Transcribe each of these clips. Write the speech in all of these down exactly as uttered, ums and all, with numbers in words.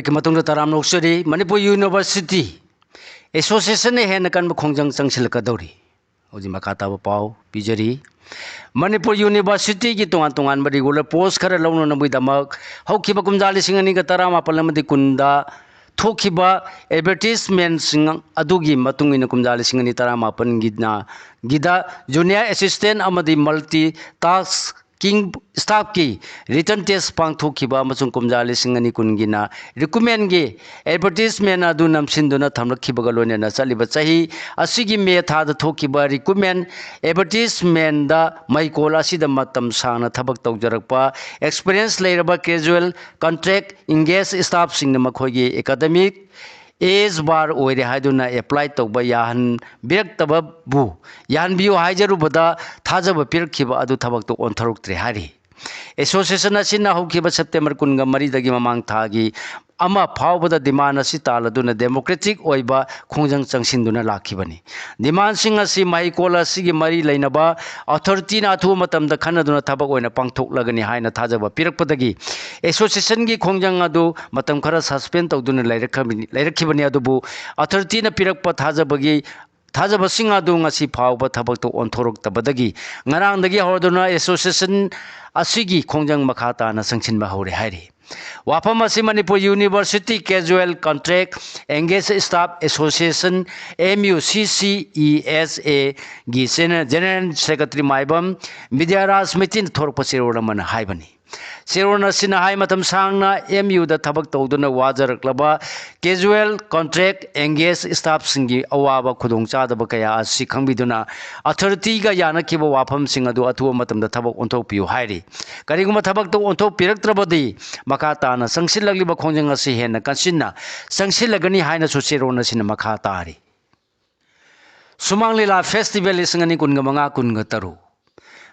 ꯃꯇꯨꯡꯗ ꯇꯔꯥꯝꯅ ꯑꯣꯛꯆꯔꯤ꯫ ꯃꯅꯤꯄꯨꯔ ꯌꯨꯅꯤꯚꯔꯁꯤꯇꯤ ꯑꯦꯁꯣꯁꯤꯌꯦꯁꯟꯅ ꯍꯦꯟꯅ ꯀꯟꯕ ꯈꯣꯡꯖꯪ ꯆꯪꯁꯤꯜꯂꯛꯀꯗꯧꯔꯤ꯫ ꯍꯧꯖꯤꯛ ꯃꯈꯥ ꯇꯥꯕ ꯄꯥꯎ ꯄꯤꯖꯔꯤ꯫ ꯃꯅꯤꯄꯨꯔ ꯌꯨꯅꯤꯚꯔꯁꯤꯇꯤꯒꯤ ꯇꯣꯉꯥꯟ ꯇꯣꯉꯥꯟꯕ ꯔꯤꯒꯨꯂꯔ ꯄꯣꯁ ꯈꯔ ꯂꯧꯅꯅꯕꯒꯤꯗꯃꯛ ꯍꯧꯈꯤꯕ ꯀꯨꯝꯖꯥ ꯂꯤꯁꯤꯡ ꯑꯅꯤꯒ ꯇꯔꯥꯃꯥꯄꯜ ꯑꯃꯗꯤ ꯀꯨꯟꯗ ꯊꯣꯛꯈꯤꯕ ꯑꯦꯗꯚꯔꯇꯤꯁꯃꯦꯟꯁꯤꯡ ꯑꯗꯨꯒꯤ ꯃꯇꯨꯡ ꯏꯟꯅ ꯀꯨꯝꯖꯥ ꯂꯤꯁꯤꯡ ꯑꯅꯤ ꯇꯔꯥꯃꯥꯄꯜꯒꯤꯅ ꯒꯤꯗ ꯖꯨꯅꯤꯌꯔ ꯑꯦꯁꯤꯁꯇꯦꯟ ꯑꯃꯗꯤ ꯃꯜꯇꯤ ꯇꯥꯁ꯭ꯀꯤꯡ ꯁ꯭ꯇꯥꯐꯀꯤ ꯔꯤꯇꯟ ꯇꯦꯁ ꯄꯥꯡꯊꯣꯛꯈꯤꯕ ꯑꯃꯁꯨꯡ ꯀꯨꯝꯖꯥ ꯂꯤꯁꯤꯡ ꯑꯅꯤ ꯀꯨꯟꯒꯤꯅ ꯔꯤꯀ꯭ꯔꯨꯠꯃꯦꯟꯒꯤ ꯑꯦꯗꯚꯔꯇꯤꯁꯃꯦꯟ ꯑꯗꯨ ꯅꯝꯁꯤꯟꯗꯨꯅ ꯊꯝꯂꯛꯈꯤꯕꯒ ꯂꯣꯏꯅꯅ ꯆꯠꯂꯤꯕ ꯆꯍꯤ ꯑꯁꯤꯒꯤ ꯃꯦ ꯊꯥꯗ ꯊꯣꯛꯈꯤꯕ ꯔꯤꯀ꯭ꯔꯨꯠꯃꯦꯟ ꯑꯦꯗꯚꯔꯇꯤꯁꯃꯦꯟꯗ ꯃꯩꯀꯣꯜ ꯑꯁꯤꯗ ꯃꯇꯝ ꯁꯥꯡꯅ ꯊꯕꯛ ꯇꯧꯖꯔꯛꯄ ꯑꯦꯛꯁꯄꯤꯔꯤꯌꯦꯟꯁ ꯂꯩꯔꯕ ꯀꯦꯖꯨꯋꯦꯜ ꯀꯟꯇ꯭ꯔꯦꯛ ꯏꯪꯒꯦꯖ ꯁ꯭ꯇꯥꯐꯁꯤꯡꯅ ꯃꯈꯣꯏꯒꯤ ꯑꯦꯀꯥꯗꯃꯤꯛ ꯑꯦꯖ ꯕꯥꯔ ꯑꯣꯏꯔꯦ ꯍꯥꯏꯗꯨꯅ ꯑꯦꯄ꯭ꯂꯥꯏ ꯇꯧꯕ ꯌꯥꯍꯟꯕꯤꯔꯛꯇꯕꯕꯨ ꯌꯥꯍꯟꯕꯤꯌꯨ ꯍꯥꯏꯖꯔꯨꯕꯗ ꯊꯥꯖꯕ ꯄꯤꯔꯛꯈꯤꯕ ꯑꯗꯨ ꯊꯕꯛꯇ ꯑꯣꯟꯊꯣꯔꯛꯇ꯭ꯔꯦ ꯍꯥꯏꯔꯤ꯫ ꯑꯦꯁꯣꯁꯤꯌꯦꯁꯟ ꯑꯁꯤꯅ ꯍꯧꯈꯤꯕ ꯁꯦꯞꯇꯦꯝꯕꯔ ꯀꯨꯟꯒ ꯃꯔꯤꯗꯒꯤ ꯃꯃꯥꯡ ꯊꯥꯒꯤ ꯑꯃ ꯐꯥꯎꯕꯗ ꯗꯤꯃꯥꯟ ꯑꯁꯤ ꯇꯥꯜꯂꯗꯨꯅ ꯗꯦꯃꯣꯀ꯭ꯔꯦꯇꯤꯛ ꯑꯣꯏꯕ ꯈꯣꯡꯖꯪ ꯆꯪꯁꯤꯟꯗꯨꯅ ꯂꯥꯛꯈꯤꯕꯅꯤ꯫ ꯗꯤꯃꯥꯟꯁꯤꯡ ꯑꯁꯤ ꯃꯍꯩꯀꯣꯜ ꯑꯁꯤꯒꯤ ꯃꯔꯤ ꯂꯩꯅꯕ ꯑꯣꯊꯣꯔꯤꯇꯤꯅ ꯑꯊꯨꯕ ꯃꯇꯝꯗ ꯈꯟꯅꯗꯨꯅ ꯊꯕꯛ ꯑꯣꯏꯅ ꯄꯥꯡꯊꯣꯛꯂꯒꯅꯤ ꯍꯥꯏꯅ ꯊꯥꯖꯕ ꯄꯤꯔꯛꯄꯗꯒꯤ ꯑꯦꯁꯣꯁꯤꯌꯦꯁꯟꯒꯤ ꯈꯣꯡꯖꯪ ꯑꯗꯨ ꯃꯇꯝ ꯈꯔ ꯁꯁꯄꯦꯟ ꯇꯧꯗꯨꯅ ꯂꯩꯔꯛꯈ꯭ꯔꯕꯅꯤ-, ꯂꯩꯔꯛꯈꯤꯕꯅꯤ꯫ ꯑꯗꯨꯕꯨ ꯑꯣꯊꯣꯔꯤꯇꯤꯅ ꯄꯤꯔꯛꯄ ꯊꯥꯖꯕꯒꯤ, ꯊꯥꯖꯕꯁꯤꯡ ꯑꯗꯨ ꯉꯁꯤ ꯐꯥꯎꯕ ꯊꯕꯛꯇ ꯑꯣꯟꯊꯣꯔꯛꯇꯕꯗꯒꯤ ꯉꯔꯥꯡꯗꯒꯤ ꯍꯧꯔꯗꯨꯅ ꯑꯦꯁꯣꯁꯤꯌꯦꯁꯟ ꯑꯁꯤꯒꯤ ꯈꯣꯡꯖꯪ ꯃꯈꯥ ꯇꯥꯅ ꯆꯪꯁꯤꯟꯕ ꯍꯧꯔꯦ ꯍꯥꯏꯔꯤ꯫ ꯋꯥꯐꯝ ꯑꯁꯤ Manipur university casual contract engage staff association, M U C C E S ꯑꯦ, ꯒꯤ ꯖꯦꯅꯦ-, ꯖꯦꯅꯦꯔꯦꯜ ꯁꯦꯀ꯭ꯔꯦꯇꯔꯤ ꯃꯥꯏꯕꯝ ꯕꯤꯗ꯭ꯌꯥꯔꯥꯖ ꯃꯩꯇꯤꯅ ꯊꯣꯔꯛꯄ ꯆꯦꯔꯣꯜ ꯑꯃꯅ ꯍꯥꯏꯕꯅꯤ꯫ ꯆꯦꯔꯣꯜ ꯑꯁꯤꯅ ꯍꯥꯏ, ꯃꯇꯝ ꯁꯥꯡꯅ ꯑꯦꯝ ꯌꯨꯗ ꯊꯕꯛ ꯇꯧꯗꯨꯅ ꯋꯥꯖꯔꯛꯂꯕ ꯀꯦꯖꯨꯋꯦꯜ ꯀꯟꯇ꯭ꯔꯦꯛ ꯑꯦꯡꯒꯦꯖ ꯁ꯭ꯇꯥꯐꯁꯤꯡꯒꯤ ꯑꯋꯥꯕ ꯈꯨꯗꯣꯡꯆꯥꯗꯕ ꯀꯌꯥ ꯑꯁꯤ ꯈꯪꯕꯤꯗꯨꯅ ꯑꯣꯊꯣꯔꯤꯇꯤꯒ ꯌꯥꯅꯈꯤꯕ ꯋꯥꯐꯝꯁꯤꯡ ꯑꯗꯨ ꯑꯊꯨꯕ ꯃꯇꯝꯗ ꯊꯕꯛ ꯑꯣꯟꯊꯣꯛꯄꯤꯌꯨ ꯍꯥꯏꯔꯤ꯫ ꯀꯔꯤꯒꯨꯝꯕ ꯊꯕꯛꯇ ꯑꯣꯟꯊꯣꯛꯄꯤꯔꯛꯇ꯭ꯔꯕꯗꯤ ꯃꯈꯥ ꯇꯥꯅ ꯆꯪꯁꯤꯜꯂꯛꯂꯤꯕ ꯈꯣꯡꯖꯪ ꯑꯁꯤ ꯍꯦꯟꯅ ꯀꯟꯁꯤꯟꯅ ꯆꯪꯁꯤꯜꯂꯒꯅꯤ ꯍꯥꯏꯅꯁꯨ ꯆꯦꯔꯣꯜ ꯑꯁꯤꯅ ꯃꯈꯥ ꯇꯥꯔꯤ꯫ ꯁꯨꯃꯥꯡ ꯂꯤꯂꯥ ꯐꯦꯁꯇꯤꯚꯦꯜ ꯂꯤꯁꯤꯡ ꯑꯅꯤ ꯀꯨꯟꯒ ꯃꯉꯥ ꯀꯨꯟꯒ ꯇꯔꯨꯛ꯫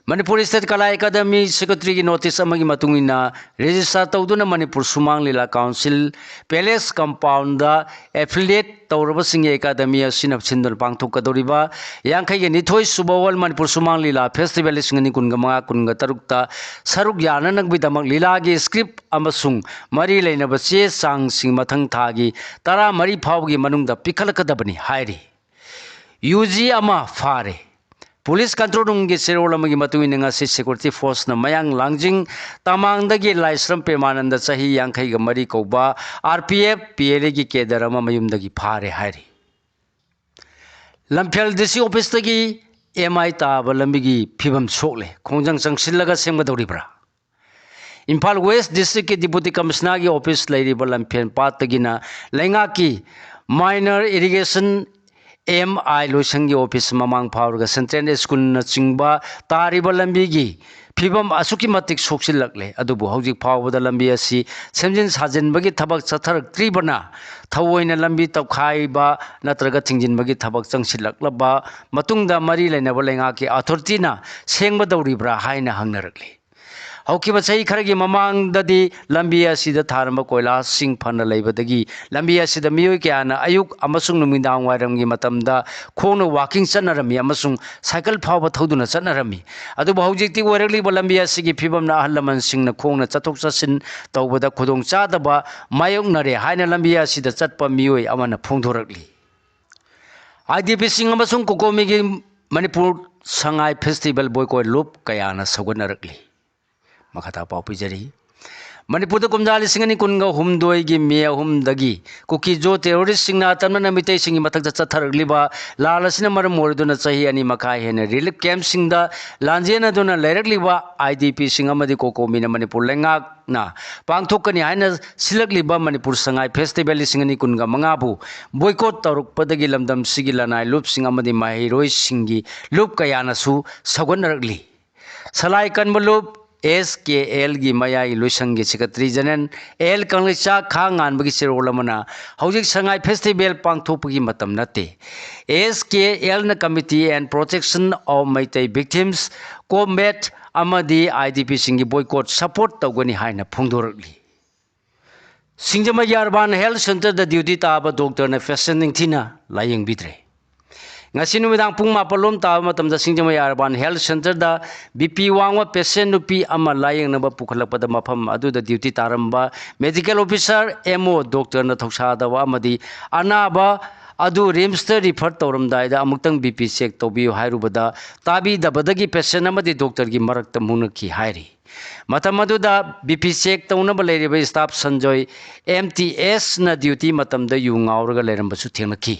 ꯃꯅꯤꯄꯨꯔ ꯏꯁꯇꯦꯠ ꯀꯂꯥ ꯑꯦꯀꯥꯗꯃꯤ ꯁꯦꯀ꯭ꯔꯦꯇꯔꯤꯒꯤ ꯅꯣꯇꯤꯁ ꯑꯃꯒꯤ ꯃꯇꯨꯡ ꯏꯟꯅ, ꯔꯦꯖꯤꯁꯇꯥꯔ ꯇꯧꯗꯨꯅ ꯃꯅꯤꯄꯨꯔ ꯁꯨꯃꯥꯡ ꯂꯤꯂꯥ council palace compound affiliate ꯇꯧꯔꯕꯁꯤꯡꯒꯤ academy ꯑꯁꯤꯅ ꯁꯤꯟꯗꯨꯅ ꯄꯥꯡꯊꯣꯛꯀꯗꯧꯔꯤꯕ ꯌꯥꯡꯈꯩꯒ ꯅꯤꯊꯣꯏ ꯁꯨꯕ ꯋꯥꯔꯜ ꯃꯅꯤꯄꯨꯔ ꯁꯨꯃꯥꯡ ꯂꯤꯂꯥ ꯐꯦꯁꯇꯤꯚꯦꯜ ꯂꯤꯁꯤꯡ ꯑꯅꯤ ꯀꯨꯟꯒ ꯃꯉꯥ ꯀꯨꯟꯒ ꯇꯔꯨꯛꯇ ꯁꯔꯨꯛ ꯌꯥꯅꯅꯕꯒꯤꯗꯃꯛ ꯂꯤꯂꯥꯒꯤ ꯁ꯭ꯀ꯭ꯔꯤꯞ ꯑꯃꯁꯨꯡ ꯃꯔꯤ ꯂꯩꯅꯕ ꯆꯦ ꯆꯥꯡꯁꯤꯡ ꯃꯊꯪ ꯊꯥꯒꯤ ꯇꯔꯥꯃꯔꯤ ꯐꯥꯎꯕꯒꯤ ꯃꯅꯨꯡꯗ ꯄꯤꯈꯠꯂꯛꯀꯗꯕꯅꯤ ꯍꯥꯏꯔꯤ꯫ ꯌꯨ ꯖꯤ ꯑꯃ ꯐꯥꯔꯦ꯫ ꯄꯨꯂꯤꯁ ꯀꯟꯇ꯭ꯔꯣꯜ ꯔꯨꯝꯒꯤ ꯆꯦꯔꯣꯜ ꯑꯃꯒꯤ ꯃꯇꯨꯡ ꯏꯟꯅ, ꯉꯁꯤ ꯁꯦꯀ꯭ꯌꯨꯔꯤꯇꯤ ꯐꯣꯔꯁꯅ ꯃꯌꯥꯡ ꯂꯥꯡꯖꯤꯡ ꯇꯃꯥꯡꯗꯒꯤ ꯂꯥꯏꯁ꯭ꯔꯝ ꯄ꯭ꯔꯦꯃꯥꯅꯟꯗ, ꯆꯍꯤ ꯌꯥꯡꯈꯩꯒ ꯃꯔꯤ ꯀꯧꯕ, R P F P L ꯑꯦꯒꯤ ꯀꯦꯗꯔ ꯑꯃ ꯃꯌꯨꯝꯗꯒꯤ ꯐꯥꯔꯦ ꯍꯥꯏꯔꯤ꯫ ꯂꯝꯐꯦꯜ ꯗꯤ ꯁꯤ ꯑꯣꯐꯤꯁꯇꯒꯤ ꯑꯦꯝ ꯑꯥꯏ ꯇꯥꯕ ꯂꯝꯕꯤꯒꯤ ꯐꯤꯕꯝ ꯁꯣꯛꯂꯦ꯫ ꯈꯣꯡꯖꯪ ꯆꯪꯁꯤꯜꯂꯒ ꯁꯦꯝꯒꯗꯧꯔꯤꯕ꯭ꯔꯥ? ꯏꯝꯐꯥꯜ ꯋꯦꯁ ꯗꯤꯁꯇ꯭ꯔꯤꯛꯀꯤ ꯗꯤꯄꯨꯇꯤ ꯀꯃꯤꯁꯅꯔꯒꯤ ꯑꯣꯐꯤꯁ ꯂꯩꯔꯤꯕ ꯂꯝꯐꯦꯜ ꯄꯥꯠꯇꯒꯤꯅ ꯂꯩꯉꯥꯛꯀꯤ ꯃꯥꯏꯅꯔ ꯏꯔꯤꯒꯦꯁꯟ ꯑꯦꯝ ꯑꯥꯏ ꯂꯣꯏꯁꯪꯒꯤ ꯑꯣꯐꯤꯁ ꯃꯃꯥꯡ ꯐꯥꯎꯔꯒ ꯁꯦꯟꯇ꯭ꯔꯦꯜ ꯁ꯭ꯀꯨꯜꯅꯆꯤꯡꯕ ꯇꯥꯔꯤꯕ ꯂꯝꯕꯤꯒꯤ ꯐꯤꯕꯝ ꯑꯁꯨꯛꯀꯤ ꯃꯇꯤꯛ ꯁꯣꯛꯆꯤꯜꯂꯛꯂꯦ꯫ ꯑꯗꯨꯕꯨ ꯍꯧꯖꯤꯛ ꯐꯥꯎꯕꯗ ꯂꯝꯕꯤ ꯑꯁꯤ ꯁꯦꯝꯖꯤꯟ ꯁꯥꯖꯤꯟꯕꯒꯤ ꯊꯕꯛ ꯆꯠꯊꯔꯛꯇ꯭ꯔꯤꯕꯅ ꯊꯑꯣꯏꯅ ꯂꯝꯕꯤ ꯇꯧꯈꯥꯏꯕ ꯅꯠꯇ꯭ꯔꯒ ꯊꯤꯡꯖꯤꯟꯕꯒꯤ ꯊꯕꯛ ꯆꯪꯁꯤꯜꯂꯛꯂꯕ ꯃꯇꯨꯡꯗ ꯃꯔꯤ ꯂꯩꯅꯕ ꯂꯩꯉꯥꯛꯀꯤ ꯑꯣꯊꯣꯔꯤꯇꯤꯅ ꯁꯦꯡꯕꯗꯧꯔꯤꯕ꯭ꯔꯥ ꯍꯥꯏꯅ ꯍꯪꯅꯔꯛꯂꯤ꯫ ꯍꯧꯈꯤꯕ ꯆꯍꯤ ꯈꯔꯒꯤ ꯃꯃꯥꯡꯗꯗꯤ ꯂꯝꯕꯤ ꯑꯁꯤꯗ ꯊꯥꯔꯝꯕ ꯀꯣꯏꯂꯥꯁꯁꯤꯡ ꯐꯅ ꯂꯩꯕꯗꯒꯤ ꯂꯝꯕꯤ ꯑꯁꯤꯗ ꯃꯤꯑꯣꯏ ꯀꯌꯥꯅ ꯑꯌꯨꯛ ꯑꯃꯁꯨꯡ ꯅꯨꯃꯤꯗꯥꯡ ꯋꯥꯏꯔꯝꯒꯤ ꯃꯇꯝꯗ ꯈꯣꯡꯅ ꯋꯥꯀꯤꯡ ꯆꯠꯅꯔꯝꯃꯤ ꯑꯃꯁꯨꯡ ꯁꯥꯏꯀꯜ ꯐꯥꯎꯕ ꯊꯧꯗꯨꯅ ꯆꯠꯅꯔꯝꯃꯤ꯫ ꯑꯗꯨꯕꯨ ꯍꯧꯖꯤꯛꯇꯤ ꯑꯣꯏꯔꯛꯂꯤꯕ ꯂꯝꯕꯤ ꯑꯁꯤꯒꯤ ꯐꯤꯕꯝꯅ ꯑꯍꯜ ꯂꯃꯟꯁꯤꯡꯅ ꯈꯣꯡꯅ ꯆꯠꯊꯣꯛ ꯆꯠꯁꯤꯟ ꯇꯧꯕꯗ ꯈꯨꯗꯣꯡꯆꯥꯗꯕ ꯃꯥꯌꯣꯛꯅꯔꯦ ꯍꯥꯏꯅ ꯂꯝꯕꯤ ꯑꯁꯤꯗ ꯆꯠꯄ ꯃꯤꯑꯣꯏ ꯑꯃꯅ ꯐꯣꯡꯗꯣꯔꯛꯂꯤ꯫ ꯑꯥꯏ ꯗꯤ ꯄꯤꯁꯤꯡ ꯑꯃꯁꯨꯡ ꯀꯣꯀꯣꯃꯤꯒꯤ ꯃꯅꯤꯄꯨꯔ ꯁꯉꯥꯏ ꯐꯦꯁꯇꯤꯚꯦꯜ ꯕꯣꯏꯀꯣꯠ ꯂꯨꯞ ꯀꯌꯥꯅ ꯁꯧꯒꯠꯅꯔꯛꯂꯤ꯫ ꯃꯈꯥ ꯇꯥꯕ ꯄꯥꯎ ꯄꯤꯖꯔꯤ꯫ ꯃꯅꯤꯄꯨꯔꯗ ꯀꯨꯝꯖꯥ ꯂꯤꯁꯤꯡ ꯑꯅꯤ ꯀꯨꯟꯒ ꯍꯨꯝꯗꯣꯏꯒꯤ ꯃꯦ ꯑꯍꯨꯝꯗꯒꯤ ꯀꯨꯀꯤ-ꯖꯣ ꯇꯦꯔꯣꯔꯤꯁꯁꯤꯡꯅ ꯑꯇꯝꯅꯅ ꯃꯤꯇꯩꯁꯤꯡꯒꯤ ꯃꯊꯛꯇ ꯆꯠꯊꯔꯛꯂꯤꯕ ꯂꯥꯜ ꯑꯁꯤꯅ ꯃꯔꯝ ꯑꯣꯏꯔꯗꯨꯅ ꯆꯍꯤ ꯑꯅꯤ ꯃꯈꯥꯏ ꯍꯦꯟꯅ ꯔꯤꯂꯤꯐ ꯀꯦꯝꯞꯁꯤꯡꯗ ꯂꯥꯟꯖꯦꯟꯅꯗꯨꯅ ꯂꯩꯔꯛꯂꯤꯕ ꯑꯥꯏ ꯗꯤ ꯄꯤꯁꯤꯡ ꯑꯃꯗꯤ ꯀꯣꯀꯣꯃꯤꯅ ꯃꯅꯤꯄꯨꯔ ꯂꯩꯉꯥꯛꯅ ꯄꯥꯡꯊꯣꯛꯀꯅꯤ ꯍꯥꯏꯅ ꯁꯤꯜꯂꯛꯂꯤꯕ ꯃꯅꯤꯄꯨꯔ ꯁꯉꯥꯏ ꯐꯦꯁꯇꯤꯚꯦꯜ ꯂꯤꯁꯤꯡ ꯑꯅꯤ ꯀꯨꯟꯒ ꯃꯉꯥꯕꯨ ꯕꯣꯏꯀꯣꯠ ꯇꯧꯔꯛꯄꯗꯒꯤ ꯂꯝꯗꯝꯁꯤꯒꯤ ꯂꯅꯥꯏ ꯂꯨꯞꯁꯤꯡ ꯑꯃꯗꯤ ꯃꯍꯩꯔꯣꯏꯁꯤꯡꯒꯤ ꯂꯨꯞ ꯀꯌꯥꯅꯁꯨ ꯁꯧꯒꯠꯅꯔꯛꯂꯤ꯫ ꯁꯂꯥꯏ ꯀꯟꯕ ꯂꯨꯞ, ꯑꯦꯁ ꯀꯦ ꯑꯦꯜꯒꯤ ꯃꯌꯥꯏ ꯂꯣꯏꯁꯪꯒꯤ ꯁꯦꯀ꯭ꯔꯦꯇꯔꯤ ꯖꯦꯅꯦꯔꯦꯜ ꯑꯦꯜ ꯀꯪꯂꯩꯆꯥ ꯈꯥ ꯉꯥꯟꯕꯒꯤ ꯆꯦꯔꯣꯜ ꯑꯃꯅ ꯍꯧꯖꯤꯛ ꯁꯉꯥꯏ ꯐꯦꯁꯇꯤꯚꯦꯜ ꯄꯥꯡꯊꯣꯛꯄꯒꯤ ꯃꯇꯝ ꯅꯠꯇꯦ꯫ ꯑꯦꯁ ꯀꯦ ꯑꯦꯜꯅ Committee and Protection of Meitei Victims, comet ꯑꯃꯗꯤ ꯑꯥꯏ ꯗꯤ ꯄꯤꯁꯤꯡꯒꯤ ꯕꯣꯏꯀꯣꯠ ꯁꯄꯣꯔꯠ ꯇꯧꯒꯅꯤ ꯍꯥꯏꯅ ꯐꯣꯡꯗꯣꯔꯛꯂꯤ꯫ ꯁꯤꯡꯖꯃꯩꯒꯤ ꯑꯔꯕꯥꯟ ꯍꯦꯜꯊ ꯁꯦꯟꯇꯔꯗ ꯗ꯭ꯌꯨꯇꯤ ꯇꯥꯕ ꯗꯣꯛꯇꯔꯅ ꯄꯦꯁꯦꯟ ꯅꯤꯡꯊꯤꯅ ꯂꯥꯌꯦꯡꯕꯤꯗ꯭ꯔꯦ꯫ ꯉꯁꯤ ꯅꯨꯃꯤꯗꯥꯡ ꯄꯨꯡ ꯃꯥꯄꯜ ꯂꯣꯝ ꯇꯥꯕ ꯃꯇꯝꯗ ꯁꯤꯡꯖꯃꯩ ꯑꯔꯕꯥꯟ ꯍꯦꯜꯊ ꯁꯦꯟꯇꯔꯗ ꯕꯤ ꯄꯤ ꯋꯥꯡꯕ ꯄꯦꯁꯦꯟ ꯅꯨꯄꯤ ꯑꯃ ꯂꯥꯌꯦꯡꯅꯕ ꯄꯨꯈꯠꯂꯛꯄꯗ ꯃꯐꯝ ꯑꯗꯨꯗ duty ꯇꯥꯔꯝꯕ medical officer M O ꯗꯣꯛꯇꯔꯅ ꯊꯧꯁꯥꯗꯕ ꯑꯃꯗꯤ ꯑꯅꯥꯕ ꯑꯗꯨ ꯔꯤꯝꯁꯇ ꯔꯤꯐꯔ ꯇꯧꯔꯝꯗꯥꯏꯗ ꯑꯃꯨꯛꯇꯪ ꯕꯤ ꯄꯤ ꯆꯦꯛ ꯇꯧꯕꯤꯌꯨ ꯍꯥꯏꯔꯨꯕꯗ ꯇꯥꯕꯤꯗꯕꯗꯒꯤ ꯄꯦꯁꯦꯟ ꯑꯃꯗꯤ ꯗꯣꯛꯇꯔꯒꯤ ꯃꯔꯛꯇ ꯃꯨꯛꯅꯈꯤ ꯍꯥꯏꯔꯤ꯫ ꯃꯇꯝ ꯑꯗꯨꯗ ꯕꯤ ꯄꯤ ꯆꯦꯛ ꯇꯧꯅꯕ ꯂꯩꯔꯤꯕ staff Sanjoy M T ꯑꯦꯁꯅ duty ꯃꯇꯝꯗ ꯌꯨ ꯉꯥꯎꯔꯒ ꯂꯩꯔꯝꯕꯁꯨ ꯊꯦꯡꯅꯈꯤ꯫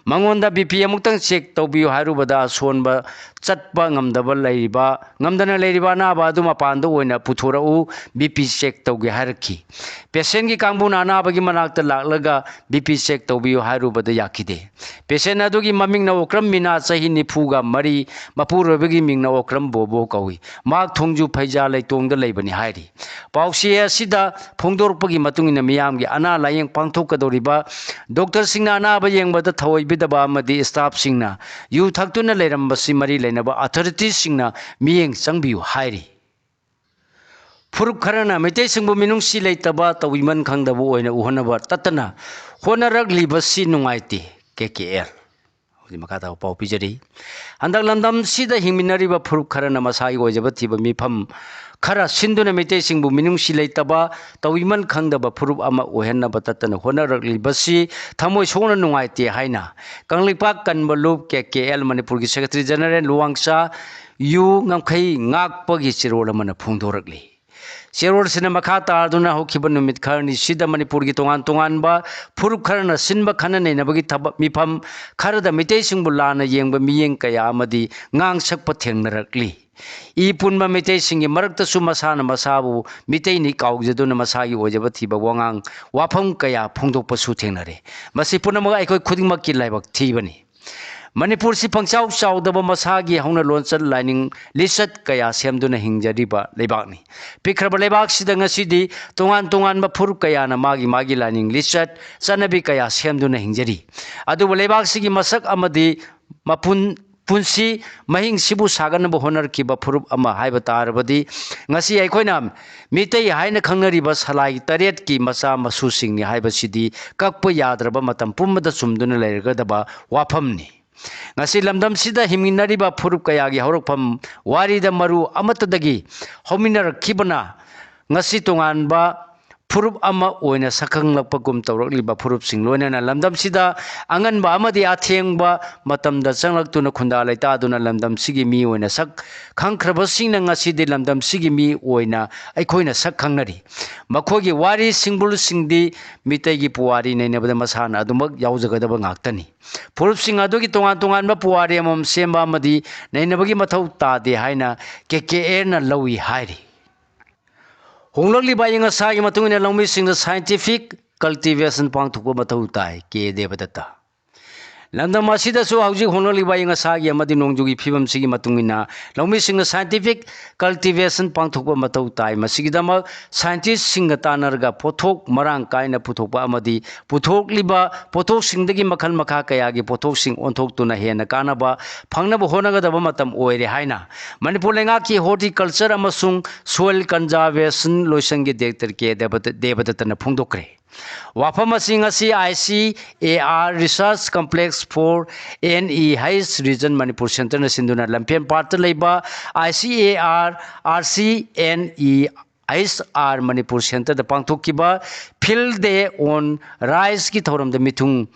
ꯃꯉꯣꯟꯗ ꯕꯤ ꯄꯤ ꯑꯃꯨꯛꯇꯪ ꯆꯦꯛ ꯇꯧꯕꯤꯌꯨ ꯍꯥꯏꯔꯨꯕꯗ ꯑꯁꯣꯟꯕ ꯆꯠꯄ ꯉꯝꯗꯕ ꯂꯩꯔꯤꯕ, ꯉꯝꯗꯅ ꯂꯩꯔꯤꯕ ꯑꯅꯥꯕ ꯑꯗꯨ ꯃꯄꯥꯟꯗ ꯑꯣꯏꯅ ꯄꯨꯊꯣꯔꯛꯎ, ꯕꯤ ꯄꯤ ꯆꯦꯛ ꯇꯧꯒꯦ ꯍꯥꯏꯔꯛꯈꯤ꯫ ꯄꯦꯁꯦꯟꯒꯤ ꯀꯥꯡꯕꯨꯅ ꯑꯅꯥꯕꯒꯤ ꯃꯅꯥꯛꯇ ꯂꯥꯛꯂꯒ ꯕꯤ ꯄꯤ ꯆꯦꯛ ꯇꯧꯕꯤꯌꯨ ꯍꯥꯏꯔꯨꯕꯗ ꯌꯥꯈꯤꯗꯦ꯫ ꯄꯦꯁꯦꯟ ꯑꯗꯨꯒꯤ ꯃꯃꯤꯡꯅ ꯑꯣꯀ꯭ꯔꯝ ꯃꯤꯅꯥ, ꯆꯍꯤ ꯅꯤꯐꯨꯒ ꯃꯔꯤ, ꯃꯄꯨꯔꯣꯏꯕꯒꯤ ꯃꯤꯡꯅ ꯑꯣꯀ꯭ꯔꯝ ꯕꯣꯕꯣ ꯀꯧꯏ꯫ ꯃꯍꯥꯛ ꯊꯣꯡꯖꯨ ꯐꯩꯖꯥ ꯂꯩꯇꯣꯡꯗ ꯂꯩꯕꯅꯤ ꯍꯥꯏꯔꯤ꯫ ꯄꯥꯎꯆꯦ ꯑꯁꯤꯗ ꯐꯣꯡꯗꯣꯔꯛꯄꯒꯤ ꯃꯇꯨꯡ ꯏꯟꯅ ꯃꯤꯌꯥꯝꯒꯤ ꯑꯅꯥ ꯂꯥꯌꯦꯡ ꯄꯥꯡꯊꯣꯛꯀꯗꯧꯔꯤꯕ ꯗꯣꯛꯇꯔꯁꯤꯡꯅ ꯑꯅꯥꯕ ꯌꯦꯡꯕꯗ ꯊꯑꯣꯏꯕꯤꯗꯕ ꯑꯃꯗꯤ ꯁ꯭ꯇꯥꯐꯁꯤꯡꯅ ꯌꯨ ꯊꯛꯇꯨꯅ ꯂꯩꯔꯝꯕꯁꯤ ꯃꯔꯤ ꯂꯩꯅꯕ ꯑꯊꯣꯔꯤꯇꯤꯁꯤꯡꯅ ꯃꯤꯠꯌꯦꯡ ꯆꯪꯕꯤꯌꯨ ꯍꯥꯏꯔꯤ꯫ ꯐꯨꯔꯨꯞ ꯈꯔꯅ ꯃꯩꯇꯩꯁꯤꯡꯕꯨ ꯃꯤꯅꯨꯡꯁꯤ ꯂꯩꯇꯕ, ꯇꯧꯕꯤꯃꯟ ꯈꯪꯗꯕ ꯑꯣꯏꯅ ꯎꯍꯟꯅꯕ ꯇꯠꯇꯅ ꯍꯣꯠꯅꯔꯛꯂꯤꯕꯁꯤ ꯅꯨꯡꯉꯥꯏꯇꯦ, ꯀꯦ ꯀꯦ ꯑꯦꯜ꯫ ꯍꯧꯖꯤꯛ ꯃꯈꯥ ꯇꯥꯕ ꯄꯥꯎ ꯄꯤꯖꯔꯤ꯫ ꯍꯟꯗꯛ ꯂꯝꯗꯝꯁꯤꯗ ꯍꯤꯡꯃꯤꯟꯅꯔꯤꯕ ꯐꯨꯔꯨꯞ ꯈꯔꯅ ꯃꯁꯥꯒꯤ ꯑꯣꯏꯖꯕ ꯊꯤꯕ ꯃꯤꯐꯝ ꯈꯔ ꯁꯤꯟꯗꯨꯅ ꯃꯩꯇꯩꯁꯤꯡꯕꯨ ꯃꯤꯅꯨꯡꯁꯤ ꯂꯩꯇꯕ, ꯇꯧꯕꯤꯃꯟ ꯈꯪꯗꯕ ꯐꯨꯔꯨꯞ ꯑꯃ ꯑꯣꯏꯍꯟꯅꯕ ꯇꯠꯇꯅ ꯍꯣꯠꯅꯔꯛꯂꯤꯕꯁꯤ ꯊꯃꯣꯏ ꯁꯣꯛꯅ ꯅꯨꯡꯉꯥꯏꯇꯦ ꯍꯥꯏꯅ ꯀꯪꯂꯩꯄꯥꯛ ꯀꯟꯕ ꯂꯨꯞ, ꯀꯦ ꯀꯦ ꯑꯦꯜ, ꯃꯅꯤꯄꯨꯔꯒꯤ ꯁꯦꯀ꯭ꯔꯦꯇꯔꯤ ꯖꯦꯅꯦꯔꯦꯜ ꯂꯨꯋꯥꯡꯆꯥ ꯌꯨ ꯉꯝꯈꯩ ꯉꯥꯛꯄꯒꯤ ꯆꯦꯔꯣꯜ ꯑꯃꯅ ꯐꯣꯡꯗꯣꯔꯛꯂꯤ꯫ ꯆꯦꯔꯣꯜꯁꯤꯅ ꯃꯈꯥ ꯇꯥꯗꯨꯅ ꯍꯧꯈꯤꯕ ꯅꯨꯃꯤꯠ ꯈꯔꯅꯤꯁꯤꯗ ꯃꯅꯤꯄꯨꯔꯒꯤ ꯇꯣꯉꯥꯟ ꯇꯣꯉꯥꯟꯕ ꯐꯨꯔꯨꯞ ꯈꯔꯅ ꯁꯤꯟꯕ ꯈꯟꯅ ꯅꯩꯅꯕꯒꯤ ꯊꯕꯛ ꯃꯤꯐꯝ ꯈꯔꯗ ꯃꯤꯇꯩꯁꯤꯡꯕꯨ ꯂꯥꯟꯅ ꯌꯦꯡꯕ ꯃꯤꯠꯌꯦꯡ ꯀꯌꯥ ꯑꯃꯗꯤ ꯉꯥꯡꯁꯛꯄ ꯊꯦꯡꯅꯔꯛꯂꯤ꯫ ꯏ ꯄꯨꯟꯕ ꯃꯤꯇꯩꯁꯤꯡꯒꯤ ꯃꯔꯛꯇꯁꯨ ꯃꯁꯥꯅ ꯃꯁꯥꯕꯨ ꯃꯤꯇꯩꯅꯤ ꯀꯥꯎꯖꯗꯨꯅ ꯃꯁꯥꯒꯤ ꯑꯣꯏꯖꯕ ꯊꯤꯕ ꯋꯥꯉꯥꯡ ꯋꯥꯐꯝ ꯀꯌꯥ ꯐꯣꯡꯗꯣꯛꯄꯁꯨ ꯊꯦꯡꯅꯔꯦ꯫ ꯃꯁꯤ ꯄꯨꯝꯅꯃꯛ ꯑꯩꯈꯣꯏ ꯈꯨꯗꯤꯡꯃꯛꯀꯤ ꯂꯥꯏꯕꯛ ꯊꯤꯕꯅꯤ꯫ ꯃꯅꯤꯄꯨꯔꯁꯤ ꯄꯪꯆꯥꯎ ꯆꯥꯎꯗꯕ ꯃꯁꯥꯒꯤ ꯍꯧꯅ ꯂꯣꯟꯆꯠ ꯂꯥꯏꯅꯤꯡ ꯂꯤꯆꯠ ꯀꯌꯥ ꯁꯦꯝꯗꯨꯅ ꯍꯤꯡꯖꯔꯤꯕ ꯂꯩꯕꯥꯛꯅꯤ꯫ ꯄꯤꯛꯈ꯭ꯔꯕ ꯂꯩꯕꯥꯛꯁꯤꯗ ꯉꯁꯤꯗꯤ ꯇꯣꯉꯥꯟ ꯇꯣꯉꯥꯟꯕ ꯐꯨꯔꯨꯞ ꯀꯌꯥꯅ ꯃꯥꯒꯤ ꯃꯥꯒꯤ ꯂꯥꯏꯅꯤꯡ ꯂꯤꯆꯠ ꯆꯠꯅꯕꯤ ꯀꯌꯥ ꯁꯦꯝꯗꯨꯅ ꯍꯤꯡꯖꯔꯤ꯫ ꯑꯗꯨꯕꯨ ꯂꯩꯕꯥꯛꯁꯤꯒꯤ ꯃꯁꯛ ꯑꯃꯗꯤ ꯃꯄꯨꯟ ꯄꯨꯟꯁꯤ ꯃꯍꯤꯡꯁꯤꯕꯨ ꯁꯥꯒꯠꯅꯕ ꯍꯣꯠꯅꯔꯛꯈꯤꯕ ꯐꯨꯔꯨꯞ ꯑꯃ ꯍꯥꯏꯕ ꯇꯥꯔꯕꯗꯤ ꯉꯁꯤ ꯑꯩꯈꯣꯏꯅ ꯃꯤꯇꯩ ꯍꯥꯏꯅ ꯈꯪꯅꯔꯤꯕ ꯁꯂꯥꯏ ꯇꯔꯦꯠꯀꯤ ꯃꯆꯥ ꯃꯁꯨꯁꯤꯡꯅꯤ ꯍꯥꯏꯕꯁꯤꯗꯤ ꯀꯛꯄ ꯌꯥꯗ꯭ꯔꯕ ꯃꯇꯝ ꯄꯨꯝꯕꯗ ꯆꯨꯝꯗꯨꯅ ꯂꯩꯔꯒꯗꯕ ꯋꯥꯐꯝꯅꯤ꯫ ꯉꯁꯤ ꯂꯝꯗꯝꯁꯤꯗ ꯍꯤꯡꯃꯤꯟꯅꯔꯤꯕ ꯐꯨꯔꯨꯞ ꯀꯌꯥꯒꯤ ꯍꯧꯔꯛꯐꯝ ꯋꯥꯔꯤꯗ ꯃꯔꯨ ꯑꯃꯠꯇꯗꯒꯤ ꯍꯧꯃꯤꯟꯅꯔꯛꯈꯤꯕꯅ ꯉꯁꯤ ꯇꯣꯉꯥꯟꯕ ꯐꯨꯔꯨꯞ ꯑꯃ ꯑꯣꯏꯅ ꯁꯛꯈꯪꯂꯛꯄꯒꯨꯝ ꯇꯧꯔꯛꯂꯤꯕ ꯐꯨꯔꯨꯞꯁꯤꯡ, ꯂꯣꯏꯅꯅ ꯂꯝꯗꯝꯁꯤꯗ ꯑꯉꯟꯕ ꯑꯃꯗꯤ ꯑꯊꯦꯡꯕ ꯃꯇꯝꯗ ꯆꯪꯂꯛꯇꯨꯅ ꯈꯨꯟꯗꯥ ꯂꯩꯇꯥꯗꯨꯅ ꯂꯝꯗꯝꯁꯤꯒꯤ ꯃꯤ ꯑꯣꯏꯅ ꯁꯛ ꯈꯪꯈ꯭ꯔꯕꯁꯤꯡꯅ ꯉꯁꯤꯗꯤ ꯂꯝꯗꯝꯁꯤꯒꯤ ꯃꯤ ꯑꯣꯏꯅ ꯑꯩꯈꯣꯏꯅ ꯁꯛ ꯈꯪꯅꯔꯤ꯫ ꯃꯈꯣꯏꯒꯤ ꯋꯥꯔꯤ ꯁꯤꯡꯕꯨꯜꯁꯤꯡꯗꯤ ꯃꯤꯇꯩꯒꯤ ꯄꯨꯋꯥꯔꯤ ꯅꯩꯅꯕꯗ ꯃꯁꯥꯅ ꯑꯗꯨꯃꯛ ꯌꯥꯎꯖꯒꯗꯕ ꯉꯥꯛꯇꯅꯤ꯫ ꯐꯨꯔꯨꯞꯁꯤꯡ ꯑꯗꯨꯒꯤ ꯇꯣꯉꯥꯟ ꯇꯣꯉꯥꯟꯕ ꯄꯨꯋꯥꯔꯤ ꯑꯃꯃꯝ ꯁꯦꯝꯕ ꯑꯃꯗꯤ ꯅꯩꯅꯕꯒꯤ ꯃꯊꯧ ꯇꯥꯗꯦ ꯍꯥꯏꯅ ꯀꯦ ꯀꯦ ꯑꯦꯅ ꯂꯧꯏ ꯍꯥꯏꯔꯤ꯫ ꯍꯣꯡꯂꯛꯂꯤꯕ ꯑꯏꯪ ꯑꯁꯥꯒꯤ ꯃꯇꯨꯡ ꯏꯟꯅ ꯂꯧꯃꯤꯁꯤꯡꯗ scientific cultivation ꯄꯥꯡꯊꯣꯛꯄ ꯃꯊꯧ ꯇꯥꯏ, ꯀꯦ ꯗꯦꯕꯗꯠꯇ꯫ ꯂꯝꯗꯝ ꯑꯁꯤꯗꯁꯨ ꯍꯧꯖꯤꯛ ꯍꯣꯡꯂꯛꯂꯤꯕ ꯑꯏꯪ ꯑꯁꯥꯒꯤ ꯑꯃꯗꯤ ꯅꯣꯡꯖꯨꯒꯤ ꯐꯤꯕꯝꯁꯤꯒꯤ ꯃꯇꯨꯡ ꯏꯟꯅ ꯂꯧꯃꯤꯁꯤꯡꯅ scientific cultivation ꯄꯥꯡꯊꯣꯛꯄ ꯃꯊꯧ ꯇꯥꯏ꯫ ꯃꯁꯤꯒꯤꯗꯃꯛ scientistꯁꯤꯡꯒ ꯇꯥꯟꯅꯔꯒ ꯄꯣꯠꯊꯣꯛ ꯃꯔꯥꯡ ꯀꯥꯏꯅ ꯄꯨꯊꯣꯛꯄ ꯑꯃꯗꯤ ꯄꯨꯊꯣꯛꯂꯤꯕ ꯄꯣꯠꯊꯣꯛꯁꯤꯡꯗꯒꯤ ꯃꯈꯜ ꯃꯈꯥ ꯀꯌꯥꯒꯤ ꯄꯣꯠꯊꯣꯛꯁꯤꯡ ꯑꯣꯟꯊꯣꯛꯇꯨꯅ ꯍꯦꯟꯅ ꯀꯥꯟꯅꯕ ꯐꯪꯅꯕ ꯍꯣꯠꯅꯒꯗꯕ ꯃꯇꯝ ꯑꯣꯏꯔꯦ ꯍꯥꯏꯅ ꯃꯅꯤꯄꯨꯔ ꯂꯩꯉꯥꯛꯀꯤ Horticulture ꯑꯃꯁꯨꯡ Soil Conservation ꯂꯣꯏꯁꯪꯒꯤ Director ꯀꯦ ꯗꯦꯕꯗ-, ꯗꯦꯕꯗꯠꯇꯅ ꯐꯣꯡꯗꯣꯛꯈ꯭ꯔꯦ꯫ ꯋꯥꯐꯝ ꯑꯁꯤ ꯉꯁꯤ I C A R Research Complex for N E H Region Manipur Centreꯅ ꯁꯤꯟꯗꯨꯅ ꯂꯝꯐꯦꯜ ꯄꯥꯠꯇ ꯂꯩꯕ I C A R R C N E H R Manipur Centreꯗ ꯄꯥꯡꯊꯣꯛꯈꯤꯕ Field Day on Riceꯀꯤ ꯊꯧꯔꯝꯗ ꯃꯤꯊꯨꯡ,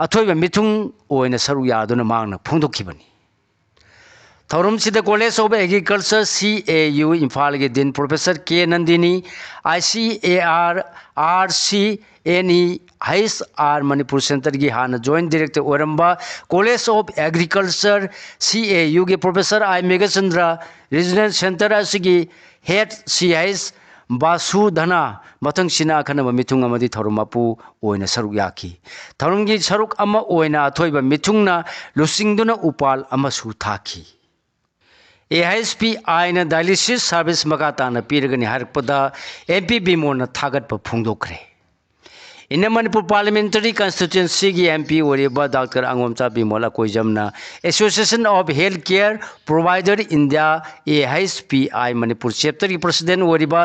ꯑꯊꯣꯏꯕ ꯃꯤꯊꯨꯡ ꯑꯣꯏꯅ ꯁꯔꯨꯛ ꯌꯥꯗꯨꯅ ꯃꯍꯥꯛꯅ ꯐꯣꯡꯗꯣꯛꯈꯤꯕꯅꯤ꯫ ꯊꯧꯔꯝꯁꯤꯗ College of Agriculture, C A U, ꯏꯝꯐꯥꯜꯒꯤ Dean Professor K Nandini, I C A R R C N E H R Manipur Centreꯒꯤ ꯍꯥꯟꯅ Joint Director ꯑꯣꯏꯔꯝꯕ College of Agriculture, C A Uꯒꯤ Professor I Meghachandra, Regional Centre ꯑꯁꯤꯒꯤ Head C H ꯕꯥꯁꯨ ꯙꯅ ꯃꯊꯪꯁꯤꯅ ꯑꯈꯟꯅꯕ ꯃꯤꯊꯨꯡ ꯑꯃꯗꯤ ꯊꯧꯔꯝ ꯃꯄꯨ ꯑꯣꯏꯅ ꯁꯔꯨꯛ ꯌꯥꯈꯤ꯫ ꯊꯧꯔꯝꯒꯤ ꯁꯔꯨꯛ ꯑꯃ ꯑꯣꯏꯅ ꯑꯊꯣꯏꯕ ꯃꯤꯊꯨꯡꯅ ꯂꯨꯆꯤꯡꯗꯨꯅ ꯎꯄꯥꯜ ꯑꯃꯁꯨ ꯊꯥꯈꯤ꯫ ꯑꯦ ꯑꯩꯆ ꯄꯤ ꯑꯥꯏꯅ dialysis service ꯃꯈꯥ ꯇꯥꯅ ꯄꯤꯔꯒꯅꯤ ꯍꯥꯏꯔꯛꯄꯗ ꯑꯦꯝ ꯄꯤ ꯕꯤꯃꯣꯜꯅ ꯊꯥꯒꯠꯄ ꯐꯣꯡꯗꯣꯛꯈ꯭ꯔꯦ꯫ Inner Manipur Parliamentary Constituencyꯒꯤ M P ꯑꯣꯏꯔꯤꯕ ꯗꯥꯛꯇꯔ ꯑꯉꯣꯝꯆꯥ ꯕꯤꯃꯣꯜ ꯑꯀꯣꯏꯖꯝꯅ Association of Healthcare Provider India, A H P I, Manipur chapterꯒꯤ president ꯑꯣꯏꯔꯤꯕ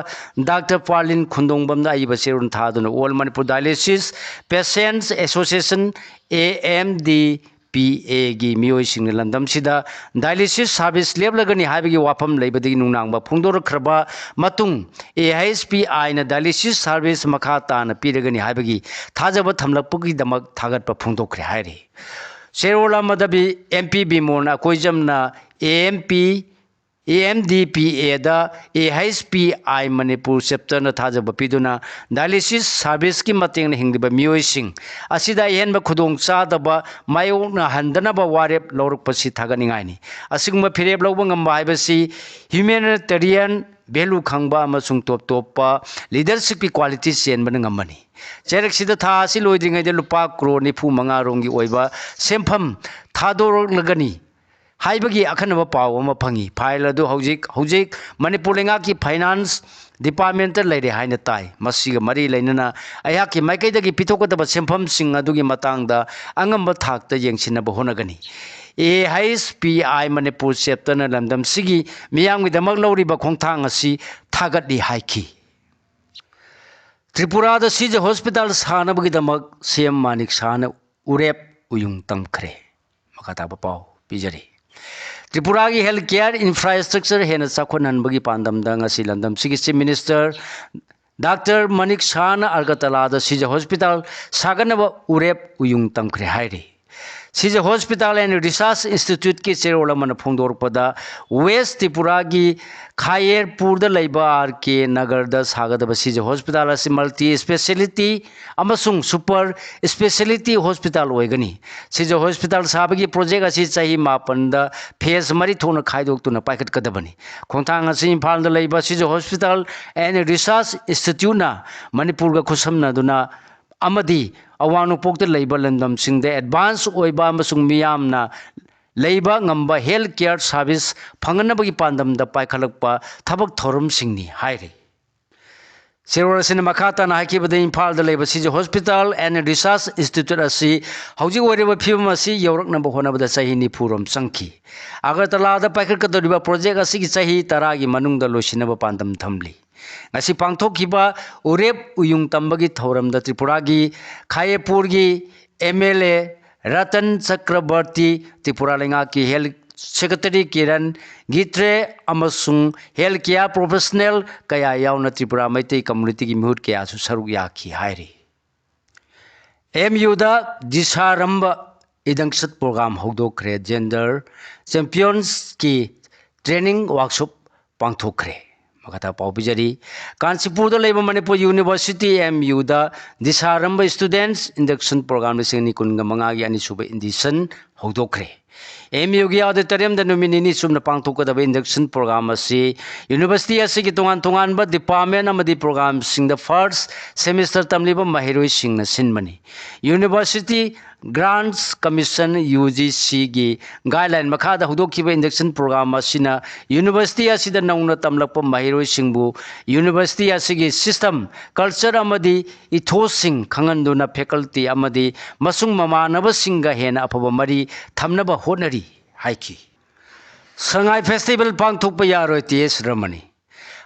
ꯗꯥꯛꯇꯔ ꯄꯥꯔꯂꯤꯟ ꯈꯨꯟꯗꯣꯡꯕꯝꯗ ꯑꯏꯕ ꯆꯦꯔꯣꯜ ꯊꯥꯗꯨꯅ All Manipur Dialysis Patients Association, A M D P A ꯒꯤ ꯃꯤꯑꯣꯏꯁꯤꯡꯅ ꯂꯝꯗꯝꯁꯤꯗ dialysis service ꯂꯦꯞꯂꯒꯅꯤ ꯍꯥꯏꯕꯒꯤ ꯋꯥꯐꯝ ꯂꯩꯕꯗꯒꯤ ꯅꯨꯡꯅꯥꯡꯕ ꯐꯣꯡꯗꯣꯔꯛꯈ꯭ꯔꯕ ꯃꯇꯨꯡ, A H P I ꯅ dialysis service ꯃꯈꯥ ꯇꯥꯅ ꯄꯤꯔꯒꯅꯤ ꯍꯥꯏꯕꯒꯤ ꯊꯥꯖꯕ ꯊꯝꯂꯛꯄꯒꯤꯗꯃꯛ ꯊꯥꯒꯠꯄ ꯐꯣꯡꯗꯣꯛꯈ꯭ꯔꯦ ꯍꯥꯏꯔꯤ꯫ ꯆꯦꯔꯣꯜ ꯑꯃꯗ ꯕꯤ-, M P ꯕꯤꯃꯣꯜ ꯑꯀꯣꯏꯖꯝꯅ A M P, A M D P A ꯗ A H P I Manipur chapterꯅ ꯊꯥꯖꯕ ꯄꯤꯗꯨꯅ dialysis serviceꯀꯤ ꯃꯇꯦꯡꯅ ꯍꯤꯡꯂꯤꯕ ꯃꯤꯑꯣꯏꯁꯤꯡ ꯑꯁꯤꯗ ꯑꯍꯦꯟꯕ ꯈꯨꯗꯣꯡꯆꯥꯗꯕ ꯃꯥꯌꯣꯛꯅꯍꯟꯗꯅꯕ ꯋꯥꯔꯦꯞ ꯂꯧꯔꯛꯄꯁꯤ ꯊꯥꯒꯠꯅꯤꯡꯉꯥꯏꯅꯤ꯫ ꯑꯁꯤꯒꯨꯝꯕ ꯐꯤꯔꯦꯞ ꯂꯧꯕ ꯉꯝꯕ ꯍꯥꯏꯕꯁꯤ humanitarian value ꯈꯪꯕ ꯑꯃꯁꯨꯡ ꯇꯣꯞ ꯇꯣꯞꯄ leadershipꯀꯤ quality ꯆꯦꯟꯕꯅ ꯉꯝꯕꯅꯤ꯫ ꯆꯩꯔꯛꯁꯤꯗ ꯊꯥ ꯑꯁꯤ ꯂꯣꯏꯗ꯭ꯔꯤꯉꯩꯗ ꯂꯨꯄꯥ ꯀ꯭ꯔꯣꯔ ꯅꯤꯐꯨ ꯃꯉꯥ ꯔꯣꯝꯒꯤ ꯑꯣꯏꯕ ꯁꯦꯟꯐꯝ ꯊꯥꯗꯣꯔꯛꯂꯒꯅꯤ ꯍꯥꯏꯕꯒꯤ ꯑꯈꯟꯅꯕ ꯄꯥꯎ ꯑꯃ ꯐꯪꯉꯤ꯫ File ꯑꯗꯨ ꯍꯧꯖꯤꯛ, ꯍꯧꯖꯤꯛ ꯃꯅꯤꯄꯨꯔ ꯂꯩꯉꯥꯛꯀꯤ finance departmentꯇ ꯂꯩꯔꯦ ꯍꯥꯏꯅ ꯇꯥꯏ꯫ ꯃꯁꯤꯒ ꯃꯔꯤ ꯂꯩꯅꯅ ꯑꯩꯍꯥꯛꯀꯤ ꯃꯥꯏꯀꯩꯗꯒꯤ ꯄꯤꯊꯣꯛꯀꯗꯕ ꯁꯦꯟꯐꯝꯁꯤꯡ ꯑꯗꯨꯒꯤ ꯃꯇꯥꯡꯗ ꯑꯉꯝꯕ ꯊꯥꯛꯇ ꯌꯦꯡꯁꯤꯟꯅꯕ ꯍꯣꯠꯅꯒꯅꯤ꯫ A H P I Manipur chapterꯅ ꯂꯝꯗꯝꯁꯤꯒꯤ ꯃꯤꯌꯥꯝꯒꯤꯗꯃꯛ ꯂꯧꯔꯤꯕ ꯈꯣꯡꯊꯥꯡ ꯑꯁꯤ ꯊꯥꯒꯠꯂꯤ ꯍꯥꯏꯈꯤ꯫ ꯇ꯭ꯔꯤꯄꯨꯔꯥꯗ ꯁꯤꯖ hospital ꯁꯥꯅꯕꯒꯤꯗꯃꯛ C M ꯃꯥꯅꯤꯛ ꯁꯥꯍꯅ ꯎꯔꯦꯞ ꯎꯌꯨꯡ ꯇꯝꯈ꯭ꯔꯦ꯫ ꯃꯈꯥ ꯇꯥꯕ ꯄꯥꯎ ꯄꯤꯖꯔꯤ꯫ ꯇ꯭ꯔꯤꯄꯨꯔꯥꯒꯤ health care infrastructure ꯍꯦꯟꯅ ꯆꯥꯎꯈꯠꯍꯟꯕꯒꯤ ꯄꯥꯟꯗꯝꯗ ꯉꯁꯤ ꯂꯝꯗꯝꯁꯤꯒꯤ Chief Minister ꯗꯥꯛꯇꯔ ꯃꯅꯤꯛ ꯁꯥꯍꯅ ꯑꯒꯔꯇꯂꯥꯗ ꯁꯤꯖ hospital ꯁꯥꯒꯠꯅꯕ ꯎꯔꯦꯞ ꯎꯌꯨꯡ ꯇꯝꯈ꯭ꯔꯦ ꯍꯥꯏꯔꯤ꯫ ꯁꯤꯖ ꯍꯣꯁꯄꯤꯇꯥꯜ ꯑꯦꯟ ꯔꯤꯁꯔꯁ ꯏꯟꯁꯇꯤꯇ꯭ꯌꯨꯠꯀꯤ ꯆꯦꯔꯣꯜ ꯑꯃꯅ ꯐꯣꯡꯗꯣꯔꯛꯄꯗ, ꯋꯦꯁ ꯇ꯭ꯔꯤꯄꯨꯔꯥꯒꯤ ꯈꯥꯌꯦꯔꯄꯨꯔꯗ ꯂꯩꯕ ꯑꯥꯔ ꯀꯦ ꯅꯒꯔꯗ ꯁꯥꯒꯗꯕ ꯁꯤꯖ ꯍꯣꯁꯄꯤꯇꯥꯜ ꯑꯁꯤ ꯃꯜꯇꯤ ꯏꯁꯄꯦꯁꯤꯌꯦꯂꯤꯇꯤ ꯑꯃꯁꯨꯡ ꯁꯨꯄꯔ ꯏꯁꯄꯦꯁꯤꯌꯦꯂꯤꯇꯤ ꯍꯣꯁꯄꯤꯇꯥꯜ ꯑꯣꯏꯒꯅꯤ꯫ ꯁꯤꯖ ꯍꯣꯁꯄꯤꯇꯥꯜ ꯁꯥꯕꯒꯤ ꯄ꯭ꯔꯣꯖꯦꯛ ꯑꯁꯤ ꯆꯍꯤ ꯃꯥꯄꯟꯗ ꯐꯦꯖ ꯃꯔꯤ ꯊꯣꯛꯅ ꯈꯥꯏꯗꯣꯛꯇꯨꯅ ꯄꯥꯏꯈꯠꯀꯗꯕꯅꯤ꯫ ꯈꯣꯡꯊꯥꯡ ꯑꯁꯤ ꯏꯝꯐꯥꯜꯗ ꯂꯩꯕ ꯁꯤꯖ ꯍꯣꯁꯄꯤꯇꯥꯜ ꯑꯦꯟ ꯔꯤꯁꯔꯁ ꯏꯟꯁꯇꯤꯇ꯭ꯌꯨꯠꯅ ꯃꯅꯤꯄꯨꯔꯒ ꯈꯨꯠꯁꯝꯅꯗꯨꯅ ꯑꯃꯗꯤ ꯑꯋꯥꯡ ꯅꯣꯡꯄꯣꯛꯇ ꯂꯩꯕ ꯂꯝꯗꯝꯁꯤꯡꯗ ꯑꯦꯗꯚꯥꯟꯁ ꯑꯣꯏꯕ ꯑꯃꯁꯨꯡ ꯃꯤꯌꯥꯝꯅ ꯂꯩꯕ ꯉꯝꯕ ꯍꯦꯜꯊ ꯀꯦꯌꯔ ꯁꯥꯔꯚꯤꯁ ꯐꯪꯍꯟꯅꯕꯒꯤ ꯄꯥꯟꯗꯝꯗ ꯄꯥꯏꯈꯠꯂꯛꯄ ꯊꯕꯛ ꯊꯧꯔꯝꯁꯤꯡꯅꯤ ꯍꯥꯏꯔꯤ꯫ ꯆꯦꯔꯣꯜ ꯑꯁꯤꯅ ꯃꯈꯥ ꯇꯥꯅ ꯍꯥꯏꯈꯤꯕꯗ, ꯏꯝꯐꯥꯜꯗ ꯂꯩꯕ ꯁꯤꯖ ꯍꯣꯁꯄꯤꯇꯥꯜ ꯑꯦꯟ ꯔꯤꯁꯔꯁ ꯏꯟꯁꯇꯤꯇ꯭ꯌꯨꯠ ꯑꯁꯤ ꯍꯧꯖꯤꯛ ꯑꯣꯏꯔꯤꯕ ꯐꯤꯕꯝ ꯑꯁꯤ ꯌꯧꯔꯛꯅꯕ ꯍꯣꯠꯅꯕꯗ ꯆꯍꯤ ꯅꯤꯐꯨ ꯔꯣꯝ ꯆꯪꯈꯤ꯫ ꯑꯒꯔꯇꯂꯥꯗ ꯄꯥꯏꯈꯠꯀꯗꯧꯔꯤꯕ ꯄ꯭ꯔꯣꯖꯦꯛ ꯑꯁꯤꯒꯤ ꯆꯍꯤ ꯇꯔꯥꯒꯤ ꯃꯅꯨꯡꯗ ꯂꯣꯏꯁꯤꯟꯅꯕ ꯄꯥꯟꯗꯝ ꯊꯝꯂꯤ꯫ ꯉꯁꯤ ꯄꯥꯡꯊꯣꯛꯈꯤꯕ ꯎꯔꯦꯞ ꯎꯌꯨꯡ ꯇꯝꯕꯒꯤ ꯊꯧꯔꯝꯗ ꯇ꯭ꯔꯤꯄꯨꯔꯥꯒꯤ ꯈꯥꯌꯦꯄꯨꯔꯒꯤ M L A Ratan Chakraborty, Tripura ꯂꯩꯉꯥꯛꯀꯤ ꯍꯦꯜꯊ ꯁꯦꯀ꯭ꯔꯦꯇꯔꯤ ꯀꯤꯔꯟ ꯒꯤꯇ꯭ꯔꯦ ꯑꯃꯁꯨꯡ ꯍꯦꯜꯊ ꯀꯦꯌꯔ ꯄ꯭ꯔꯣꯐꯦꯁꯅꯦꯜ ꯀꯌꯥ ꯌꯥꯎꯅ ꯇ꯭ꯔꯤꯄꯨꯔꯥ ꯃꯩꯇꯩ ꯀꯝꯃꯨꯅꯤꯇꯤꯒꯤ ꯃꯤꯍꯨꯠ ꯀꯌꯥꯁꯨ ꯁꯔꯨꯛ ꯌꯥꯈꯤ ꯍꯥꯏꯔꯤ꯫ ꯑꯦꯝ ꯌꯨꯗ ꯗꯤꯁꯥꯔꯝꯕ ꯏꯟꯗꯛꯁꯟ ꯄ꯭ꯔꯣꯒ꯭ꯔꯥꯝ ꯍꯧꯗꯣꯛꯈ꯭ꯔꯦ꯫ ꯖꯦꯟꯗꯔ ꯆꯦꯝꯄꯤꯌꯟꯁꯀꯤ ꯇ꯭ꯔꯦꯅꯤꯡ ꯋꯥꯔꯛꯁꯣꯞ ꯄꯥꯡꯊꯣꯛꯈ꯭ꯔꯦ꯫ ꯃꯈꯥ ꯇꯥꯕ ꯄꯥꯎ ꯄꯤꯖꯔꯤ꯫ ꯀꯥꯟꯆꯤꯄꯨꯔꯗ ꯂꯩꯕ ꯃꯅꯤꯄꯨꯔ ꯌꯨꯅꯤꯚꯔꯁꯤꯇꯤ, ꯑꯦꯝ ꯌꯨꯗ ꯗꯤꯁꯥꯔꯝꯕ ꯏꯁꯇꯨꯗꯦꯟꯠꯁ ꯏꯟꯗꯛꯁꯟ ꯄ꯭ꯔꯣꯒ꯭ꯔꯥꯝ ꯂꯤꯁꯤꯡ ꯑꯅꯤ ꯀꯨꯟꯒ ꯃꯉꯥꯒꯤ ꯑꯅꯤꯁꯨꯕ ꯏꯗꯤꯁꯟ ꯍꯧꯗꯣꯛꯈ꯭ꯔꯦ꯫ ꯑꯦꯝ ꯌꯨꯒꯤ ꯑꯣꯗꯤꯇꯣꯔꯤꯌꯝꯗ ꯅꯨꯃꯤꯠ ꯅꯤꯅꯤ ꯆꯨꯞꯅ ꯄꯥꯡꯊꯣꯛꯀꯗꯕ ꯏꯟꯗꯛꯁꯟ ꯄ꯭ꯔꯣꯒ꯭ꯔꯥꯝ ꯑꯁꯤ ꯌꯨꯅꯤꯚꯔꯁꯤꯇꯤ ꯑꯁꯤꯒꯤ ꯇꯣꯉꯥꯟ ꯇꯣꯉꯥꯟꯕ ꯗꯤꯄꯥꯔꯠꯃꯦꯟ ꯑꯃꯗꯤ ꯄ꯭ꯔꯣꯒ꯭ꯔꯥꯝꯁꯤꯡꯗ ꯐꯥꯔꯁ ꯁꯦꯃꯤꯁꯇꯔ ꯇꯝꯂꯤꯕ ꯃꯍꯩꯔꯣꯏꯁꯤꯡꯅ ꯁꯤꯟꯕꯅꯤ꯫ ꯌꯨꯅꯤꯚꯔꯁꯤꯇꯤ ꯒ꯭ꯔꯥꯟꯠꯁ ꯀꯃꯤꯁꯟ, ꯌꯨ ꯖꯤ ꯁꯤꯒꯤ ꯒꯥꯏꯗꯂꯥꯏꯟ ꯃꯈꯥꯗ ꯍꯧꯗꯣꯛꯈꯤꯕ ꯏꯟꯗꯛꯁꯟ ꯄ꯭ꯔꯣꯒ꯭ꯔꯥꯝ ꯑꯁꯤꯅ ꯌꯨꯅꯤꯚꯔꯁꯤꯇꯤ ꯑꯁꯤꯗ ꯅꯧꯅ ꯇꯝꯂꯛꯄ ꯃꯍꯩꯔꯣꯏꯁꯤꯡꯕꯨ ꯌꯨꯅꯤꯚꯔꯁꯤꯇꯤ ꯑꯁꯤꯒꯤ ꯁꯤꯁꯇꯝ, ꯀꯜꯆꯔ ꯑꯃꯗꯤ ꯏꯊꯣꯁꯁꯤꯡ ꯈꯪꯍꯟꯗꯨꯅ ꯐꯦꯀꯜꯇꯤ ꯑꯃꯗꯤ ꯃꯁꯨꯡ ꯃꯃꯥꯟꯅꯕꯁꯤꯡꯒ ꯍꯦꯟꯅ ꯑꯐꯕ ꯃꯔꯤ ꯊꯝꯅꯕ ꯍꯣꯠꯅꯔꯤ ꯍꯥꯏꯈꯤ꯫ ꯁꯉꯥꯏ ꯐꯦꯁꯇꯤꯚꯦꯜ ꯄꯥꯡꯊꯣꯛꯄ ꯌꯥꯔꯣꯏ, ꯇꯤ ꯑꯦꯁ ꯔꯃꯅꯤ꯫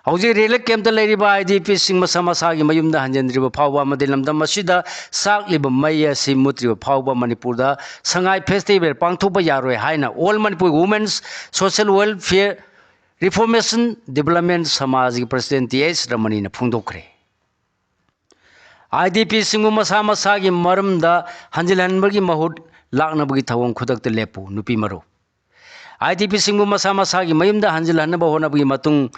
ꯍꯧꯖꯤꯛ ꯔꯤꯂꯤꯐ ꯀꯦꯝꯞꯇ ꯂꯩꯔꯤꯕ ꯑꯥꯏ ꯗꯤ ꯄꯤꯁꯤꯡ ꯃꯁꯥ ꯃꯁꯥꯒꯤ ꯃꯌꯨꯝꯗ ꯍꯟꯖꯤꯟꯗ꯭ꯔꯤꯕ ꯐꯥꯎꯕ ꯑꯃꯗꯤ ꯂꯝꯗꯝ ꯑꯁꯤꯗ ꯆꯥꯛꯂꯤꯕ ꯃꯩ ꯑꯁꯤ ꯃꯨꯠꯇ꯭ꯔꯤꯕ ꯐꯥꯎꯕ ꯃꯅꯤꯄꯨꯔꯗ ꯁꯉꯥꯏ ꯐꯦꯁꯇꯤꯚꯦꯜ ꯄꯥꯡꯊꯣꯛꯄ ꯌꯥꯔꯣꯏ ꯍꯥꯏꯅ all Manipur women's social welfare reformation development ꯁꯃꯥꯖꯒꯤ ꯄ꯭ꯔꯁꯤꯗꯦꯟꯠ ꯇꯤ ꯑꯦꯁ ꯔꯃꯅꯤꯅ ꯐꯣꯡꯗꯣꯛꯈ꯭ꯔꯦ꯫ ꯑꯥꯏ ꯗꯤ ꯄꯤꯁꯤꯡꯕꯨ ꯃꯁꯥ ꯃꯁꯥꯒꯤ ꯃꯔꯝꯗ ꯍꯟꯖꯤꯜꯍꯟꯕꯒꯤ ꯃꯍꯨꯠ ꯂꯥꯛꯅꯕꯒꯤ ꯊꯧꯑꯣꯡ ꯈꯨꯗꯛꯇ ꯂꯦꯞꯄꯨ꯫ ꯅꯨꯄꯤ ꯃꯔꯨꯞ, IDPꯁꯤꯡꯕꯨ ꯃꯁꯥ ꯃꯁꯥꯒꯤ ꯃꯌꯨꯝꯗ ꯍꯟꯖꯤꯜꯍꯟꯅꯕ ꯍꯣꯠꯅꯕꯒꯤ ꯃꯇꯨꯡ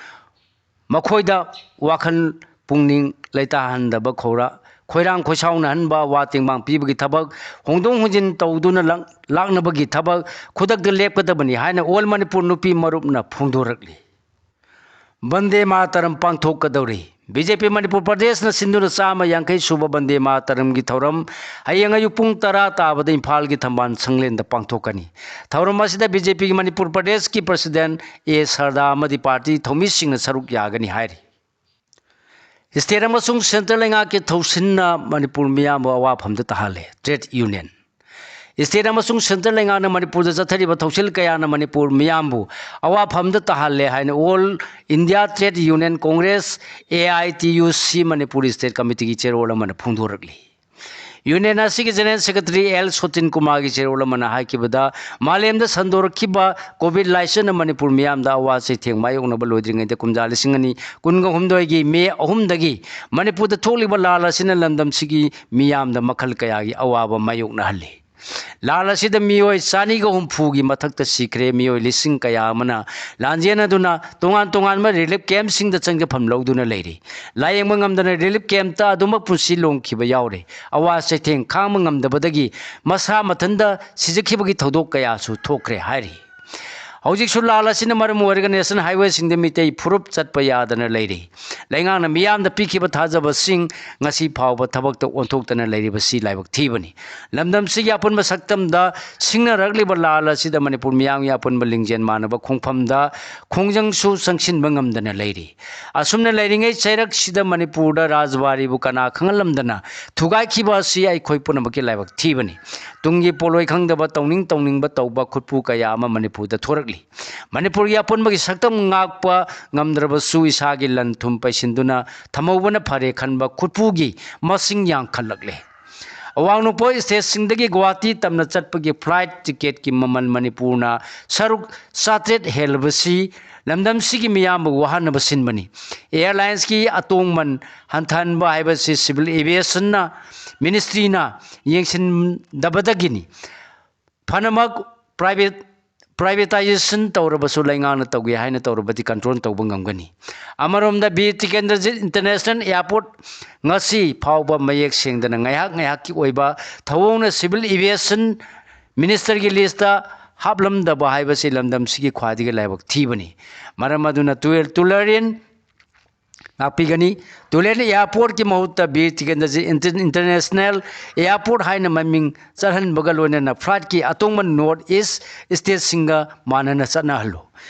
ꯃꯈꯣꯏꯗ ꯋꯥꯈꯜ ꯄꯨꯛꯅꯤꯡ ꯂꯩꯇꯥꯍꯟꯗꯕ ꯈꯧꯔꯥ-, ꯈꯣꯏꯔꯥꯡ ꯈꯣꯏꯁꯥꯎꯅꯍꯟꯕ, ꯋꯥ ꯇꯦꯡꯕꯥꯡ ꯄꯤꯕꯒꯤ ꯊꯕꯛ, ꯍꯣꯡꯗꯣꯛ ꯍꯣꯡꯖꯤꯟ ꯇꯧꯗꯨꯅ ꯂꯥꯛ-, ꯂꯥꯛꯅꯕꯒꯤ ꯊꯕꯛ ꯈꯨꯗꯛꯇ ꯂꯦꯞꯀꯗꯕꯅꯤ ꯍꯥꯏꯅ All Manipur ꯅꯨꯄꯤ ꯃꯔꯨꯞꯅ ꯐꯣꯡꯗꯣꯔꯛꯂꯤ꯫ ꯕꯟꯗꯦ ꯃꯥꯇꯔꯝ ꯄꯥꯡꯊꯣꯛꯀꯗꯧꯔꯤ꯫ BJP ꯃꯅꯤꯄꯨꯔ ꯄ꯭ꯔꯗꯦꯁꯅ ꯁꯤꯟꯗꯨꯅ ꯆꯥꯝꯃ ꯌꯥꯡꯈꯩ ꯁꯨꯕ ꯕꯟꯗꯦ ꯃꯥꯇꯔꯝꯒꯤ ꯊꯧꯔꯝ ꯍꯌꯦꯡ ꯑꯌꯨꯛ ꯄꯨꯡ ꯇꯔꯥ ꯇꯥꯕꯗ ꯏꯝꯐꯥꯜꯒꯤ ꯊꯝꯕꯥꯜ ꯁꯪꯂꯦꯟꯗ ꯄꯥꯡꯊꯣꯛꯀꯅꯤ꯫ ꯊꯧꯔꯝ ꯑꯁꯤꯗ BJPꯒꯤ ꯃꯅꯤꯄꯨꯔ ꯄ꯭ꯔꯗꯦꯁꯀꯤ president A ꯁꯔꯗꯥ ꯑꯃꯗꯤ party ꯊꯧꯃꯤꯁꯤꯡꯅ ꯁꯔꯨꯛ ꯌꯥꯒꯅꯤ ꯍꯥꯏꯔꯤ꯫ State ꯑꯃꯁꯨꯡ centre ꯂꯩꯉꯥꯛꯀꯤ ꯊꯧꯁꯤꯟꯅ ꯃꯅꯤꯄꯨꯔ ꯃꯤꯌꯥꯝꯕꯨ ꯑꯋꯥꯐꯝꯗ ꯇꯥꯍꯜꯂꯦ꯫ Trade union꯫ State ꯑꯃꯁꯨꯡ centre ꯂꯩꯉꯥꯛꯅ ꯃꯅꯤꯄꯨꯔꯗ ꯆꯠꯊꯔꯤꯕ ꯊꯧꯁꯤꯜ ꯀꯌꯥꯅ ꯃꯅꯤꯄꯨꯔ ꯃꯤꯌꯥꯝꯕꯨ ꯑꯋꯥꯐꯝꯗ ꯇꯥꯍꯜꯂꯦ ꯍꯥꯏꯅ All India Trade Union Congress, AITUC, Manipur state committeeꯒꯤ ꯆꯦꯔꯣꯜ ꯑꯃꯅ ꯐꯣꯡꯗꯣꯔꯛꯂꯤ꯫ Union ꯑꯁꯤꯒꯤ general secretary L ꯁꯣꯇꯤꯟ ꯀꯨꯃꯥꯔꯒꯤ ꯆꯦꯔꯣꯜ ꯑꯃꯅ ꯍꯥꯏꯈꯤꯕꯗ, ꯃꯥꯂꯦꯝꯗ ꯁꯟꯗꯣꯔꯛꯈꯤꯕ COVID ꯂꯥꯏꯆꯠꯅ ꯃꯅꯤꯄꯨꯔ ꯃꯤꯌꯥꯝꯗ ꯑꯋꯥ ꯆꯩꯊꯦꯡ ꯃꯥꯌꯣꯛꯅꯕ ꯂꯣꯏꯗ꯭ꯔꯤꯉꯩꯗ ꯀꯨꯝꯖꯥ ꯂꯤꯁꯤꯡ ꯑꯅꯤ ꯀꯨꯟꯒ ꯍꯨꯝꯗꯣꯏꯒꯤ May ꯑꯍꯨꯝꯗꯒꯤ ꯃꯅꯤꯄꯨꯔꯗ ꯊꯣꯛꯂꯤꯕ ꯂꯥꯜ ꯑꯁꯤꯅ ꯂꯝꯗꯝꯁꯤꯒꯤ ꯃꯤꯌꯥꯝꯗ ꯃꯈꯜ ꯀꯌꯥꯒꯤ ꯑꯋꯥꯕ ꯃꯥꯌꯣꯛꯅꯍꯜꯂꯤ꯫ ꯂꯥꯜ ꯑꯁꯤꯗ ꯃꯤꯑꯣꯏ ꯆꯅꯤꯒ ꯍꯨꯝꯐꯨꯒꯤ ꯃꯊꯛꯇ ꯁꯤꯈ꯭ꯔꯦ, ꯃꯤꯑꯣꯏ ꯂꯤꯁꯤꯡ ꯀꯌꯥ ꯑꯃꯅ ꯂꯥꯟꯖꯦꯟꯅꯗꯨꯅ ꯇꯣꯉꯥꯟ ꯇꯣꯉꯥꯟꯕ relief campꯁꯤꯡꯗ ꯆꯪꯖꯐꯝ ꯂꯧꯗꯨꯅ ꯂꯩꯔꯤ꯫ ꯂꯥꯌꯦꯡꯕ ꯉꯝꯗꯅ relief campꯇ ꯑꯗꯨꯃꯛ ꯄꯨꯟꯁꯤ ꯂꯣꯝꯈꯤꯕ ꯌꯥꯎꯔꯦ꯫ ꯑꯋꯥ ꯆꯩꯊꯦꯡ ꯈꯥꯡꯕ ꯉꯝꯗꯕꯗꯒꯤ ꯃꯁꯥ ꯃꯊꯟꯇ ꯁꯤꯖꯈꯤꯕꯒꯤ ꯊꯧꯗꯣꯛ ꯀꯌꯥꯁꯨ ꯊꯣꯛꯈ꯭ꯔꯦ ꯍꯥꯏꯔꯤ꯫ ꯍꯧꯖꯤꯛꯁꯨ ꯂꯥꯜ ꯑꯁꯤꯅ ꯃꯔꯝ ꯑꯣꯏꯔꯒ national highwayꯁꯤꯡꯗ ꯃꯤꯇꯩ ꯐꯨꯔꯨꯞ ꯆꯠꯄ ꯌꯥꯗꯅ ꯂꯩꯔꯤ꯫ ꯂꯩꯉꯥꯛꯅ ꯃꯤꯌꯥꯝꯗ ꯄꯤꯈꯤꯕ ꯊꯥꯖꯕꯁꯤꯡ ꯉꯁꯤ ꯐꯥꯎꯕ ꯊꯕꯛꯇ ꯑꯣꯟꯊꯣꯛꯇꯅ ꯂꯩꯔꯤꯕꯁꯤ ꯂꯥꯏꯕꯛ ꯊꯤꯕꯅꯤ꯫ ꯂꯝꯗꯝꯁꯤꯒꯤ ꯑꯄꯨꯟꯕ ꯁꯛꯇꯝꯗ ꯁꯤꯡꯅꯔꯛꯂꯤꯕ ꯂꯥꯜ ꯑꯁꯤꯗ ꯃꯅꯤꯄꯨꯔ ꯃꯤꯌꯥꯝꯒꯤ ꯑꯄꯨꯟꯕ ꯂꯤꯡꯖꯦꯜ ꯃꯥꯟꯅꯕ ꯈꯣꯡꯐꯝꯗ ꯈꯣꯡꯖꯪꯁꯨ ꯆꯪꯁꯤꯟꯕ ꯉꯝꯗꯅ ꯂꯩꯔꯤ꯫ ꯑꯁꯨꯝꯅ ꯂꯩꯔꯤꯉꯩ ꯆꯩꯔꯛꯁꯤꯗ ꯃꯅꯤꯄꯨꯔꯗ ꯔꯥꯖꯕꯥꯔꯤꯕꯨ ꯀꯅꯥ ꯈꯪꯍꯜꯂꯝꯗꯅ ꯊꯨꯒꯥꯏꯈꯤꯕ ꯑꯁꯤ ꯑꯩꯈꯣꯏ ꯄꯨꯝꯅꯃꯛꯀꯤ ꯂꯥꯏꯕꯛ ꯊꯤꯕꯅꯤ꯫ ꯇꯨꯡꯒꯤ ꯄꯣꯠꯂꯣꯏ ꯈꯪꯗꯕ, ꯇꯧꯅꯤꯡ ꯇꯧꯅꯤꯡꯕ ꯇꯧꯕ ꯈꯨꯠꯄꯨ ꯀꯌꯥ ꯑꯃ ꯃꯅꯤꯄꯨꯔꯗ ꯊꯣꯔꯛꯂꯤ꯫ ꯃꯅꯤꯄꯨꯔꯒꯤ ꯑꯄꯨꯟꯕꯒꯤ ꯁꯛꯇꯝ ꯉꯥꯛꯄ ꯉꯝꯗ꯭ꯔꯕꯁꯨ ꯏꯁꯥꯒꯤ ꯂꯟ ꯊꯨꯝ ꯄꯩꯁꯤꯟꯗꯨꯅ ꯊꯝꯍꯧꯕꯅ ꯐꯔꯦ ꯈꯟꯕ ꯈꯨꯠꯄꯨꯒꯤ ꯃꯁꯤꯡ ꯌꯥꯝꯈꯠꯂꯛꯂꯦ꯫ ꯑꯋꯥꯡ ꯅꯣꯡꯄꯣꯛ stateꯁꯤꯡꯗꯒꯤ ꯒꯨꯋꯥꯍꯥꯇꯤ ꯇꯝꯅ ꯆꯠꯄꯒꯤ flight ticketꯀꯤ ꯃꯃꯜ ꯃꯅꯤꯄꯨꯔꯅ ꯁꯔꯨꯛ ꯆꯥꯇ꯭ꯔꯦꯠ ꯍꯦꯜꯂꯕꯁꯤ ꯂꯝꯗꯝꯁꯤꯒꯤ ꯃꯤꯌꯥꯝꯕꯨ ꯋꯥꯍꯟꯅꯕ ꯁꯤꯟꯕꯅꯤ꯫ Airlinesꯀꯤ ꯑꯇꯣꯡꯃꯟ ꯍꯟꯊꯍꯟꯕ ꯍꯥꯏꯕꯁꯤ civil aviationꯅ, ministryꯅ ꯌꯦꯡꯁꯤꯟꯗꯕꯗꯒꯤꯅꯤ꯫ ꯐꯅꯃꯛ private privatization ꯇꯧꯔꯕꯁꯨ ꯂꯩꯉꯥꯛꯅ ꯇꯧꯒꯦ ꯍꯥꯏꯅ ꯇꯧꯔꯕꯗꯤ control ꯇꯧꯕ ꯉꯝꯒꯅꯤ꯫ ꯑꯃꯔꯣꯝꯗ ꯕꯤꯔ ꯇꯤꯀꯦꯟꯗ꯭ꯔꯖꯤꯠ International Airport ꯉꯁꯤ ꯐꯥꯎꯕ ꯃꯌꯦꯛ ꯁꯦꯡꯗꯅ ꯉꯥꯏꯍꯥꯛ ꯉꯥꯏꯍꯥꯛꯀꯤ ꯑꯣꯏꯕ ꯊꯧꯑꯣꯡꯅ civil aviation ministerꯒꯤ listꯇ ꯍꯥꯞꯂꯝꯗꯕ ꯍꯥꯏꯕꯁꯤ ꯂꯝꯗꯝꯁꯤꯒꯤ ꯈ꯭ꯋꯥꯏꯗꯒꯤ ꯂꯥꯏꯕꯛ ꯊꯤꯕꯅꯤ꯫ ꯃꯔꯝ ꯑꯗꯨꯅ ꯇꯨ-, ꯇꯨꯂꯔꯦꯟ ꯉꯥꯛꯄꯤꯒꯅꯤ꯫ ꯇꯨꯂꯔꯦꯟ Airportꯀꯤ ꯃꯍꯨꯠꯇ Bir Tikendrajit Inter-, International Airport ꯍꯥꯏꯅ ꯃꯃꯤꯡ ꯆꯠꯍꯟꯕꯒ ꯂꯣꯏꯅꯅ flightꯀꯤ ꯑꯇꯣꯡꯕ North East stateꯁꯤꯡꯒ ꯃꯥꯟꯅꯅ ꯆꯠꯅꯍꯜꯂꯨ꯫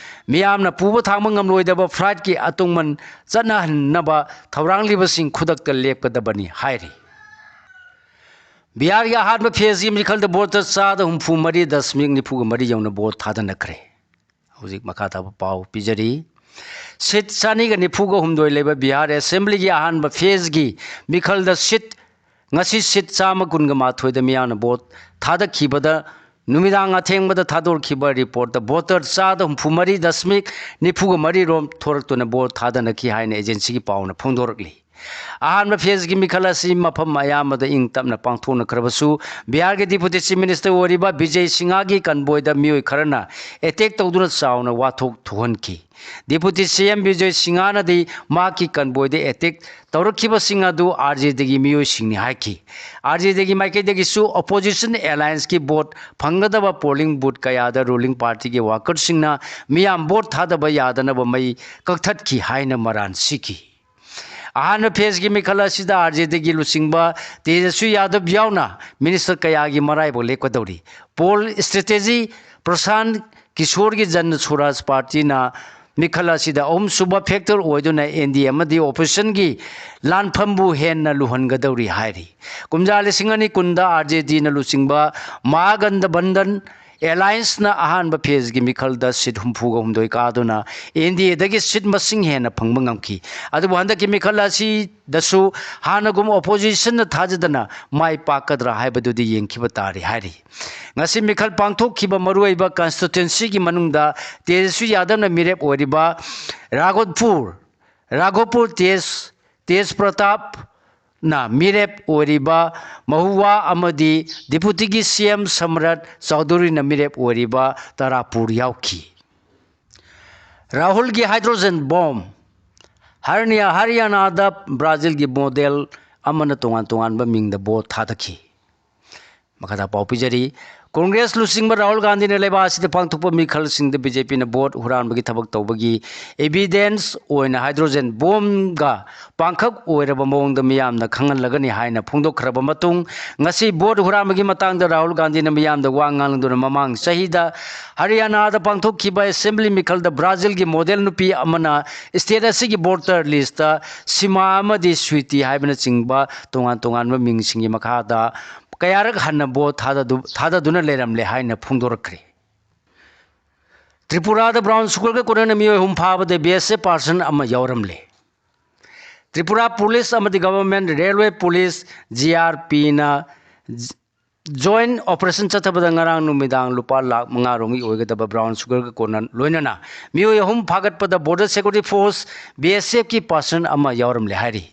ꯃꯤꯌꯥꯝꯅ ꯄꯨꯕ ꯊꯥꯡꯕ ꯉꯝꯂꯣꯏꯗꯕ flightꯀꯤ ꯑꯇꯣꯡꯃꯟ ꯆꯠꯅꯍꯟꯅꯕ ꯊꯧꯔꯥꯡꯂꯤꯕꯁꯤꯡ ꯈꯨꯗꯛꯇ ꯂꯦꯞꯀꯗꯕꯅꯤ ꯍꯥꯏꯔꯤ꯫ ꯕꯤꯍꯥꯔꯒꯤ ꯑꯍꯥꯟꯕ phaseꯀꯤ ꯃꯤꯈꯜꯗ voter ꯆꯥꯗ ꯍꯨꯝꯐꯨ ꯃꯔꯤ ꯗꯁꯃꯤꯛ ꯅꯤꯐꯨꯒ ꯃꯔꯤ ꯌꯧꯅ vote ꯊꯥꯗꯅꯈ꯭ꯔꯦ꯫ ꯍꯧꯖꯤꯛ ꯃꯈꯥ ꯇꯥꯕ ꯄꯥꯎ ꯄꯤꯖꯔꯤ꯫ Seat ꯆꯅꯤꯒ ꯅꯤꯐꯨꯒ ꯍꯨꯝꯗꯣꯏ ꯂꯩꯕ ꯕꯤꯍꯥꯔ Assemblyꯒꯤ ꯑꯍꯥꯟꯕ phaseꯀꯤ ꯃꯤꯈꯜꯗ seat, ꯉꯁꯤ seat ꯆꯥꯝꯃ ꯀꯨꯟꯒ ꯃꯥꯊꯣꯏꯗ ꯃꯤꯌꯥꯝꯅ vote ꯊꯥꯗꯈꯤꯕꯗ ꯅꯨꯃꯤꯗꯥꯡ ꯑꯊꯦꯡꯕꯗ ꯊꯥꯗꯣꯔꯛꯈꯤꯕ reportꯇ voter ꯆꯥꯗ ꯍꯨꯝꯐꯨ ꯃꯔꯤ ꯗꯁꯃꯤꯛ ꯅꯤꯐꯨꯒ ꯃꯔꯤ ꯔꯣꯝ ꯊꯣꯔꯛꯇꯨꯅ vote ꯊꯥꯗꯅꯈꯤ ꯍꯥꯏꯅ agencyꯒꯤ ꯄꯥꯎꯅ ꯐꯣꯡꯗꯣꯔꯛꯂꯤ꯫ ꯑꯍꯥꯟꯕ phaseꯀꯤ ꯃꯤꯈꯜ ꯑꯁꯤ ꯃꯐꯝ ꯑꯌꯥꯝꯕꯗ ꯏꯪ ꯇꯞꯅ ꯄꯥꯡꯊꯣꯛꯅꯈ꯭ꯔꯕꯁꯨ, ꯕꯤꯍꯥꯔꯒꯤ Deputy Chief Minister ꯑꯣꯏꯔꯤꯕ ꯕꯤꯖꯦ ꯁꯤꯡꯍꯒꯤ convoyꯗ ꯃꯤꯑꯣꯏ ꯈꯔꯅ attack ꯇꯧꯗꯨꯅ ꯆꯥꯎꯅ ꯋꯥꯊꯣꯛ ꯊꯣꯛꯍꯟꯈꯤ꯫ Deputy CM ꯕꯤꯖꯦ ꯁꯤꯡꯍꯅꯗꯤ ꯃꯍꯥꯛꯀꯤ convoyꯗ attack ꯇꯧꯔꯛꯈꯤꯕꯁꯤꯡ ꯑꯗꯨ RJDꯒꯤ ꯃꯤꯑꯣꯏꯁꯤꯡꯅꯤ ꯍꯥꯏꯈꯤ꯫ RJDꯒꯤ ꯃꯥꯏꯀꯩꯗꯒꯤꯁꯨ opposition allianceꯀꯤ vote ꯐꯪꯒꯗꯕ polling booth ꯀꯌꯥꯗ ruling partyꯒꯤ workerꯁꯤꯡꯅ ꯃꯤꯌꯥꯝ vote ꯊꯥꯗꯕ ꯌꯥꯗꯅꯕ ꯃꯩ ꯀꯛꯊꯠꯈꯤ ꯍꯥꯏꯅ ꯃꯔꯥꯜ ꯁꯤꯈꯤ꯫ ꯑꯍꯥꯟꯕ phaseꯀꯤ ꯃꯤꯈꯜ ꯑꯁꯤꯗ RJDꯒꯤ ꯂꯨꯆꯤꯡꯕ ꯇꯦꯖꯁ꯭ꯋꯤ ꯌꯥꯗꯕ ꯌꯥꯎꯅ minister ꯀꯌꯥꯒꯤ ꯃꯔꯥꯏꯕꯛ ꯂꯦꯞꯀꯗꯧꯔꯤ꯫ Poll strategy ꯄ꯭ꯔꯁꯥꯟ ꯀꯤꯁꯣꯔꯒꯤ ꯖꯟ ꯁ꯭ꯋꯔꯥꯖ partyꯅ ꯃꯤꯈꯜ ꯑꯁꯤꯗ ꯑꯍꯨꯝꯁꯨꯕ factor ꯑꯣꯏꯗꯨꯅ NDA ꯑꯃꯗꯤ oppositionꯒꯤ ꯂꯥꯟꯐꯝꯕꯨ ꯍꯦꯟꯅ ꯂꯨꯍꯟꯒꯗꯧꯔꯤ ꯍꯥꯏꯔꯤ꯫ ꯀꯨꯝꯖꯥ ꯂꯤꯁꯤꯡ ꯑꯅꯤ ꯀꯨꯟꯗ RJDꯅ ꯂꯨꯆꯤꯡꯕ ꯃꯍꯥꯒꯟꯗꯕꯟꯗꯟ allianceꯅ ꯑꯍꯥꯟꯕ phaseꯀꯤ ꯃꯤꯈꯜꯗ seat ꯍꯨꯝꯐꯨꯒ ꯍꯨꯝꯗꯣꯏ ꯀꯥꯗꯨꯅ NDAꯗꯒꯤ seat ꯃꯁꯤꯡ ꯍꯦꯟꯅ ꯐꯪꯕ ꯉꯝꯈꯤ꯫ ꯑꯗꯨꯕꯨ ꯍꯟꯗꯛꯀꯤ ꯃꯤꯈꯜ ꯑꯁꯤꯗꯁꯨ ꯍꯥꯟꯅꯒꯨꯝ oppositionꯅ ꯊꯥꯖꯗꯅ ꯃꯥꯏ ꯄꯥꯛꯀꯗ꯭ꯔꯥ ꯍꯥꯏꯕꯗꯨꯗꯤ ꯌꯦꯡꯈꯤꯕ ꯇꯥꯔꯦ ꯍꯥꯏꯔꯤ꯫ ꯉꯁꯤ ꯃꯤꯈꯜ ꯄꯥꯡꯊꯣꯛꯈꯤꯕ ꯃꯔꯨꯑꯣꯏꯕ constituencyꯒꯤ ꯃꯅꯨꯡꯗ ꯇꯦꯖꯁ꯭ꯋꯤ ꯌꯥꯗꯕꯅ ꯃꯤꯔꯦꯞ ꯑꯣꯏꯔꯤꯕ ꯔꯥꯒꯣꯠꯄꯨꯔ, ꯔꯥꯒꯣꯄꯨꯔ ꯇꯦꯖ, ꯇꯦꯖ ꯄ꯭ꯔꯇꯥꯞ, ꯅ ꯃꯤꯔꯦꯞ ꯑꯣꯏꯔꯤꯕ ꯃꯍꯨꯋꯥ ꯑꯃꯗꯤ ꯗꯤꯄꯨꯇꯤꯒꯤ ꯁꯤ ꯑꯦꯝ ꯁꯝꯔꯠ ꯆꯧꯙꯨꯔꯤꯅ ꯃꯤꯔꯦꯞ ꯑꯣꯏꯔꯤꯕ ꯇꯔꯥꯄꯨꯔ ꯌꯥꯎꯈꯤ꯫ ꯔꯥꯍꯨꯜꯒꯤ ꯍꯥꯏꯗ꯭ꯔꯣꯖꯦꯟ ꯕꯣꯝ꯫ ꯍꯔꯅꯤꯌꯥ, ꯍꯔꯤꯌꯥꯅꯥꯗ ꯕ꯭ꯔꯥꯖꯤꯜꯒꯤ ꯃꯣꯗꯦꯜ ꯑꯃꯅ ꯇꯣꯉꯥꯟ ꯇꯣꯉꯥꯟꯕ ꯃꯤꯡꯗ ꯚꯣꯠ ꯊꯥꯗꯈꯤ꯫ ꯃꯈꯥꯗ ꯄꯥꯎ ꯄꯤꯖꯔꯤ꯫ ꯀꯣꯡꯒ꯭ꯔꯦꯁ ꯂꯨꯆꯤꯡꯕ ꯔꯥꯍꯨꯜ ꯒꯥꯟꯙꯤꯅ ꯂꯩꯕꯥꯛ ꯑꯁꯤꯗ ꯄꯥꯡꯊꯣꯛꯄ ꯃꯤꯈꯜꯁꯤꯡꯗ ꯕꯤ ꯖꯦ ꯄꯤꯅ ꯚꯣꯠ ꯍꯨꯔꯥꯟꯕꯒꯤ ꯊꯕꯛ ꯇꯧꯕꯒꯤ evidence ꯑꯣꯏꯅ ꯍꯥꯏꯗ꯭ꯔꯣꯖꯦꯟ ꯕꯣꯝꯒ ꯄꯥꯡꯈꯛ ꯑꯣꯏꯔꯕ ꯃꯑꯣꯡꯗ ꯃꯤꯌꯥꯝꯅ ꯈꯪꯍꯜꯂꯒꯅꯤ ꯍꯥꯏꯅ ꯐꯣꯡꯗꯣꯛꯈ꯭ꯔꯕ ꯃꯇꯨꯡ, ꯉꯁꯤ ꯚꯣꯠ ꯍꯨꯔꯥꯟꯕꯒꯤ ꯃꯇꯥꯡꯗ ꯔꯥꯍꯨꯜ ꯒꯥꯟꯙꯤꯅ ꯃꯤꯌꯥꯝꯗ ꯋꯥ ꯉꯥꯡꯂꯗꯨꯅ ꯃꯃꯥꯡ ꯆꯍꯤꯗ ꯍꯔꯤꯌꯥꯅꯥꯗ ꯄꯥꯡꯊꯣꯛꯈꯤꯕ assembly ꯃꯤꯈꯜꯗ ꯕ꯭ꯔꯥꯖꯤꯜꯒꯤ ꯃꯣꯗꯦꯜ ꯅꯨꯄꯤ ꯑꯃꯅ state ꯑꯁꯤꯒꯤ voter listꯇ ꯁꯤꯃꯥ ꯑꯃꯗꯤ ꯁ꯭ꯋꯤꯇꯤ ꯍꯥꯏꯕꯅꯆꯤꯡꯕ ꯇꯣꯉꯥꯟ ꯇꯣꯉꯥꯟꯕ ꯃꯤꯡꯁꯤꯡꯒꯤ ꯃꯈꯥꯗ ꯀꯌꯥꯔꯛ ꯍꯟꯅ ꯚꯣꯠ ꯊꯥꯗꯗꯨ-, ꯊꯥꯗꯗꯨꯅ ꯂꯩꯔꯝꯂꯦ ꯍꯥꯏꯅ ꯐꯣꯡꯗꯣꯔꯛꯈ꯭ꯔꯦ꯫ ꯇ꯭ꯔꯤꯄꯨꯔꯥꯗ brown sugarꯒ ꯀꯣꯟꯅꯅ ꯃꯤꯑꯣꯏ ꯑꯍꯨꯝ ꯐꯥꯕꯗ B S F person ꯑꯃ ꯌꯥꯎꯔꯝꯂꯦ꯫ ꯇ꯭ꯔꯤꯄꯨꯔꯥ police ꯑꯃꯗꯤ government railway police, G R Pꯅ joint operation ꯆꯠꯊꯕꯗ ꯉꯔꯥꯡ ꯅꯨꯃꯤꯗꯥꯡ ꯂꯨꯄꯥ ꯂꯥꯈ ꯃꯉꯥ ꯔꯣꯝꯒꯤ ꯑꯣꯏꯒꯗꯕ brown sugarꯒ ꯀꯣꯟꯅ ꯂꯣꯏꯅꯅ ꯃꯤꯑꯣꯏ ꯑꯍꯨꯝ ꯐꯥꯒꯠꯄꯗ Border Security Force, B S Fꯀꯤ person ꯑꯃ ꯌꯥꯎꯔꯝꯂꯦ ꯍꯥꯏꯔꯤ꯫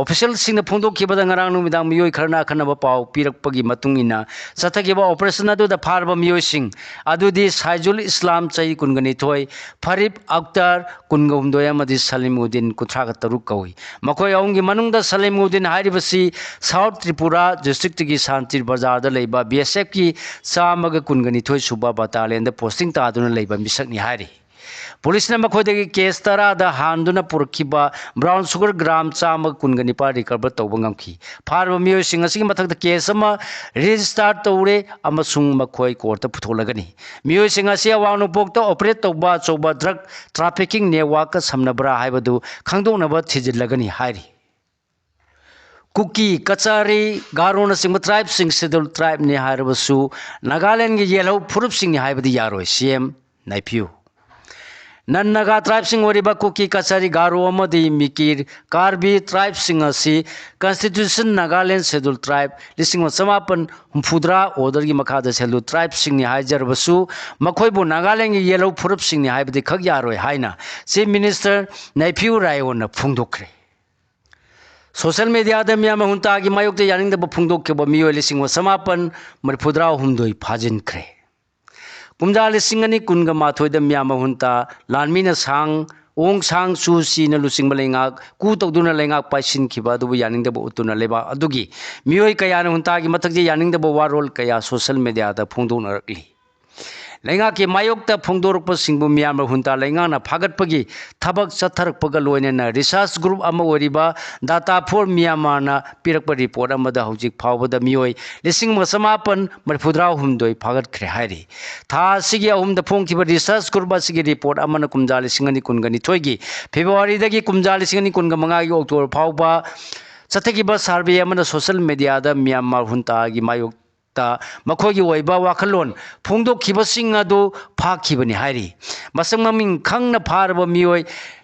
Officialꯁꯤꯡꯅ ꯐꯣꯡꯗꯣꯛꯈꯤꯕꯗ, ꯉꯔꯥꯡ ꯅꯨꯃꯤꯗꯥꯡ ꯃꯤꯑꯣꯏ ꯈꯔꯅ ꯑꯈꯟꯅꯕ ꯄꯥꯎ ꯄꯤꯔꯛꯄꯒꯤ ꯃꯇꯨꯡ ꯏꯟꯅ ꯆꯠꯊꯈꯤꯕ operation ꯑꯗꯨꯗ ꯐꯥꯔꯕ ꯃꯤꯑꯣꯏꯁꯤꯡ ꯑꯗꯨꯗꯤ ꯁꯥꯏꯖꯨꯜ ꯏꯁꯂꯥꯝ, ꯆꯍꯤ ꯀꯨꯟꯒ ꯅꯤꯊꯣꯏ, ꯐꯔꯤꯕ ꯑꯛꯇꯔ, ꯀꯨꯟꯒ ꯍꯨꯝꯗꯣꯏ, ꯑꯃꯗꯤ ꯁꯂꯤꯝ ꯎꯗꯤꯟ, ꯀꯨꯟꯊ꯭ꯔꯥꯒ ꯇꯔꯨꯛ ꯀꯧꯏ꯫ ꯃꯈꯣꯏ ꯑꯍꯨꯝꯒꯤ ꯃꯅꯨꯡꯗ ꯁꯂꯤꯝ ꯎꯗꯤꯟ ꯍꯥꯏꯔꯤꯕꯁꯤ South Tripura districtꯀꯤ ꯁꯥꯟꯇꯤ ꯕꯖꯥꯔꯗ ꯂꯩꯕ B S Fꯀꯤ ꯆꯥꯝꯃꯒ ꯀꯨꯟꯒ ꯅꯤꯊꯣꯏ ꯁꯨꯕ battalionꯗ posting ꯇꯥꯗꯨꯅ ꯂꯩꯕ ꯃꯤꯁꯛꯅꯤ ꯍꯥꯏꯔꯤ꯫ Policeꯅ ꯃꯈꯣꯏꯗꯒꯤ case ꯇꯔꯥꯗ ꯍꯥꯟꯗꯨꯅ ꯄꯨꯔꯛꯈꯤꯕ brown sugar gram ꯆꯥꯝꯃꯒ ꯀꯨꯟꯒ ꯅꯤꯄꯥꯜ recover ꯇꯧꯕ ꯉꯝꯈꯤ꯫ ꯐꯥꯔꯕ ꯃꯤꯑꯣꯏꯁꯤꯡ ꯑꯁꯤꯒꯤ ꯃꯊꯛꯇ case ꯑꯃ register ꯇꯧꯔꯦ ꯑꯃꯁꯨꯡ ꯃꯈꯣꯏ courtꯇ ꯄꯨꯊꯣꯛꯂꯒꯅꯤ꯫ ꯃꯤꯑꯣꯏꯁꯤꯡ ꯑꯁꯤ ꯑꯋꯥꯡ ꯅꯣꯡꯄꯣꯛꯇ operate ꯇꯧꯕ ꯑꯆꯧꯕ drug trafficking networkꯀ ꯁꯝꯅꯕ꯭ꯔꯥ ꯍꯥꯏꯕꯗꯨ ꯈꯪꯗꯣꯛꯅꯕ ꯊꯤꯖꯤꯜꯂꯒꯅꯤ ꯍꯥꯏꯔꯤ꯫ ꯀꯨꯀꯤ, ꯀꯆꯥꯔꯤ, ꯒꯥꯔꯣꯅꯆꯤꯡꯕ tribeꯁꯤꯡ scheduled tribeꯅꯤ ꯍꯥꯏꯔꯕꯁꯨ ꯅꯥꯒꯥꯂꯦꯟꯒꯤ ꯌꯦꯜꯍꯧ ꯐꯨꯔꯨꯞꯁꯤꯡꯅꯤ ꯍꯥꯏꯕꯗꯤ ꯌꯥꯔꯣꯏ, C M ꯅꯥꯏꯐꯤꯌꯨ꯫ Non-Naga tribeꯁꯤꯡ ꯑꯣꯏꯔꯤꯕ ꯀꯨꯀꯤ, ꯀꯆꯥꯔꯤ, ꯒꯥꯔꯣ ꯑꯃꯗꯤ ꯃꯤꯀꯤꯔ, ꯀꯥꯔꯕꯤ tribeꯁꯤꯡ ꯑꯁꯤ Constitution Nagaland Scheduled Tribe ꯂꯤꯁꯤꯡ ꯑꯃ ꯆꯃꯥꯄꯟ ꯍꯨꯝꯐꯨꯇꯔꯥ orderꯒꯤ ꯃꯈꯥꯗ scheduled tribeꯁꯤꯡꯅꯤ ꯍꯥꯏꯖꯔꯕꯁꯨ ꯃꯈꯣꯏꯕꯨ ꯅꯥꯒꯥꯂꯦꯟꯒꯤ ꯌꯦꯜꯍꯧ ꯐꯨꯔꯨꯞꯁꯤꯡꯅꯤ ꯍꯥꯏꯕꯗꯤ ꯈꯛ ꯌꯥꯔꯣꯏ ꯍꯥꯏꯅ Chief Minister ꯅꯥꯏꯐꯤꯌꯨ ꯔꯥꯏꯑꯣꯅ ꯐꯣꯡꯗꯣꯛꯈ꯭ꯔꯦ꯫ ꯁꯣꯁꯦꯜ ꯃꯦꯗꯤꯌꯥꯗ ꯃꯤꯌꯥꯝꯃ ꯍꯨꯟꯇꯥꯒꯤ ꯃꯥꯌꯣꯛꯇ ꯌꯥꯅꯤꯡꯗꯕ ꯐꯣꯡꯗꯣꯛꯈꯤꯕ ꯃꯤꯑꯣꯏ ꯂꯤꯁꯤꯡ ꯑꯃ ꯆꯃꯥꯄꯟ ꯃꯔꯤꯐꯨꯇꯔꯥ ꯍꯨꯝꯗꯣꯏ ꯐꯥꯖꯤꯟꯈ꯭ꯔꯦ꯫ ꯀꯨꯝꯖꯥ ꯂꯤꯁꯤꯡ ꯑꯅꯤ ꯀꯨꯟꯒ ꯃꯥꯊꯣꯏꯗ ꯃꯤꯌꯥꯝꯃ ꯍꯨꯟꯇꯥ ꯂꯥꯟꯃꯤꯅ ꯁꯥꯡ ꯑꯣꯡ ꯁꯥꯡ ꯁꯨ ꯆꯤꯅ ꯂꯨꯆꯤꯡꯕ ꯂꯩꯉꯥꯛ ꯀꯨ ꯇꯧꯗꯨꯅ ꯂꯩꯉꯥꯛ ꯄꯥꯏꯁꯤꯟꯈꯤꯕ ꯑꯗꯨꯕꯨ ꯌꯥꯅꯤꯡꯗꯕ ꯎꯠꯇꯨꯅ ꯂꯩꯕꯥꯛ ꯑꯗꯨꯒꯤ ꯃꯤꯑꯣꯏ ꯀꯌꯥꯅ ꯍꯨꯟꯇꯥꯒꯤ ꯃꯊꯛꯇ ꯌꯥꯅꯤꯡꯗꯕ ꯋꯥꯔꯣꯜ ꯀꯌꯥ ꯁꯣꯁꯦꯜ ꯃꯦꯗꯤꯌꯥꯗ ꯐꯣꯡꯗꯣꯛꯅꯔꯛꯂꯤ꯫ ꯂꯩꯉꯥꯛꯀꯤ ꯃꯥꯌꯣꯛꯇ ꯐꯣꯡꯗꯣꯔꯛꯄꯁꯤꯡꯕꯨ ꯃꯤꯌꯥꯝꯅ ꯍꯨꯟꯇꯥ ꯂꯩꯉꯥꯛꯅ ꯐꯥꯒꯠꯄꯒꯤ ꯊꯕꯛ ꯆꯠꯊꯔꯛꯄꯒ ꯂꯣꯏꯅꯅ ꯔꯤꯁꯔꯁ ꯒ꯭ꯔꯨꯞ ꯑꯃ ꯑꯣꯏꯔꯤꯕ ꯗꯥꯇꯥ ꯐꯣꯔ ꯃ꯭ꯌꯥꯟꯃꯥꯔꯅ ꯄꯤꯔꯛꯄ ꯔꯤꯄꯣꯔꯠ ꯑꯃꯗ ꯍꯧꯖꯤꯛ ꯐꯥꯎꯕꯗ ꯃꯤꯑꯣꯏ ꯂꯤꯁꯤꯡ ꯑꯃ ꯆꯃꯥꯄꯟ ꯃꯔꯤꯐꯨꯇꯔꯥ ꯍꯨꯝꯗꯣꯏ ꯐꯥꯒꯠꯈ꯭ꯔꯦ ꯍꯥꯏꯔꯤ꯫ ꯊꯥ ꯑꯁꯤꯒꯤ ꯑꯍꯨꯝꯗ ꯐꯣꯡꯈꯤꯕ ꯔꯤꯁꯔꯁ ꯒ꯭ꯔꯨꯞ ꯑꯁꯤꯒꯤ ꯔꯤꯄꯣꯔꯠ ꯑꯃꯅ ꯀꯨꯝꯖꯥ ꯂꯤꯁꯤꯡ ꯑꯅꯤ ꯀꯨꯟꯒ ꯅꯤꯊꯣꯏꯒꯤ ꯐꯦꯕ꯭ꯔꯨꯋꯥꯔꯤꯗꯒꯤ ꯀꯨꯝꯖꯥ ꯂꯤꯁꯤꯡ ꯑꯅꯤ ꯀꯨꯟꯒ ꯃꯉꯥꯒꯤ ꯑꯣꯛꯇꯣꯕꯔ ꯐꯥꯎꯕ ꯆꯠꯊꯈꯤꯕ ꯁꯔꯚꯦ ꯑꯃꯅ ꯁꯣꯁꯦꯜ ꯃꯦꯗꯤꯌꯥꯗ ꯃ꯭ꯌꯥꯟꯃꯥꯔ ꯍꯨꯟꯇꯥꯒꯤ ꯃꯥꯌꯣꯛ ꯇ ꯃꯈꯣꯏꯒꯤ ꯑꯣꯏꯕ ꯋꯥꯈꯜꯂꯣꯟ ꯐꯣꯡꯗꯣꯛꯈꯤꯕꯁꯤꯡ ꯑꯗꯨ ꯐꯥꯈꯤꯕꯅꯤ ꯍꯥꯏꯔꯤ꯫ ꯃꯁꯛ ꯃꯃꯤꯡ ꯈꯪꯅ ꯐꯥꯔꯕ ꯃꯤꯑꯣꯏ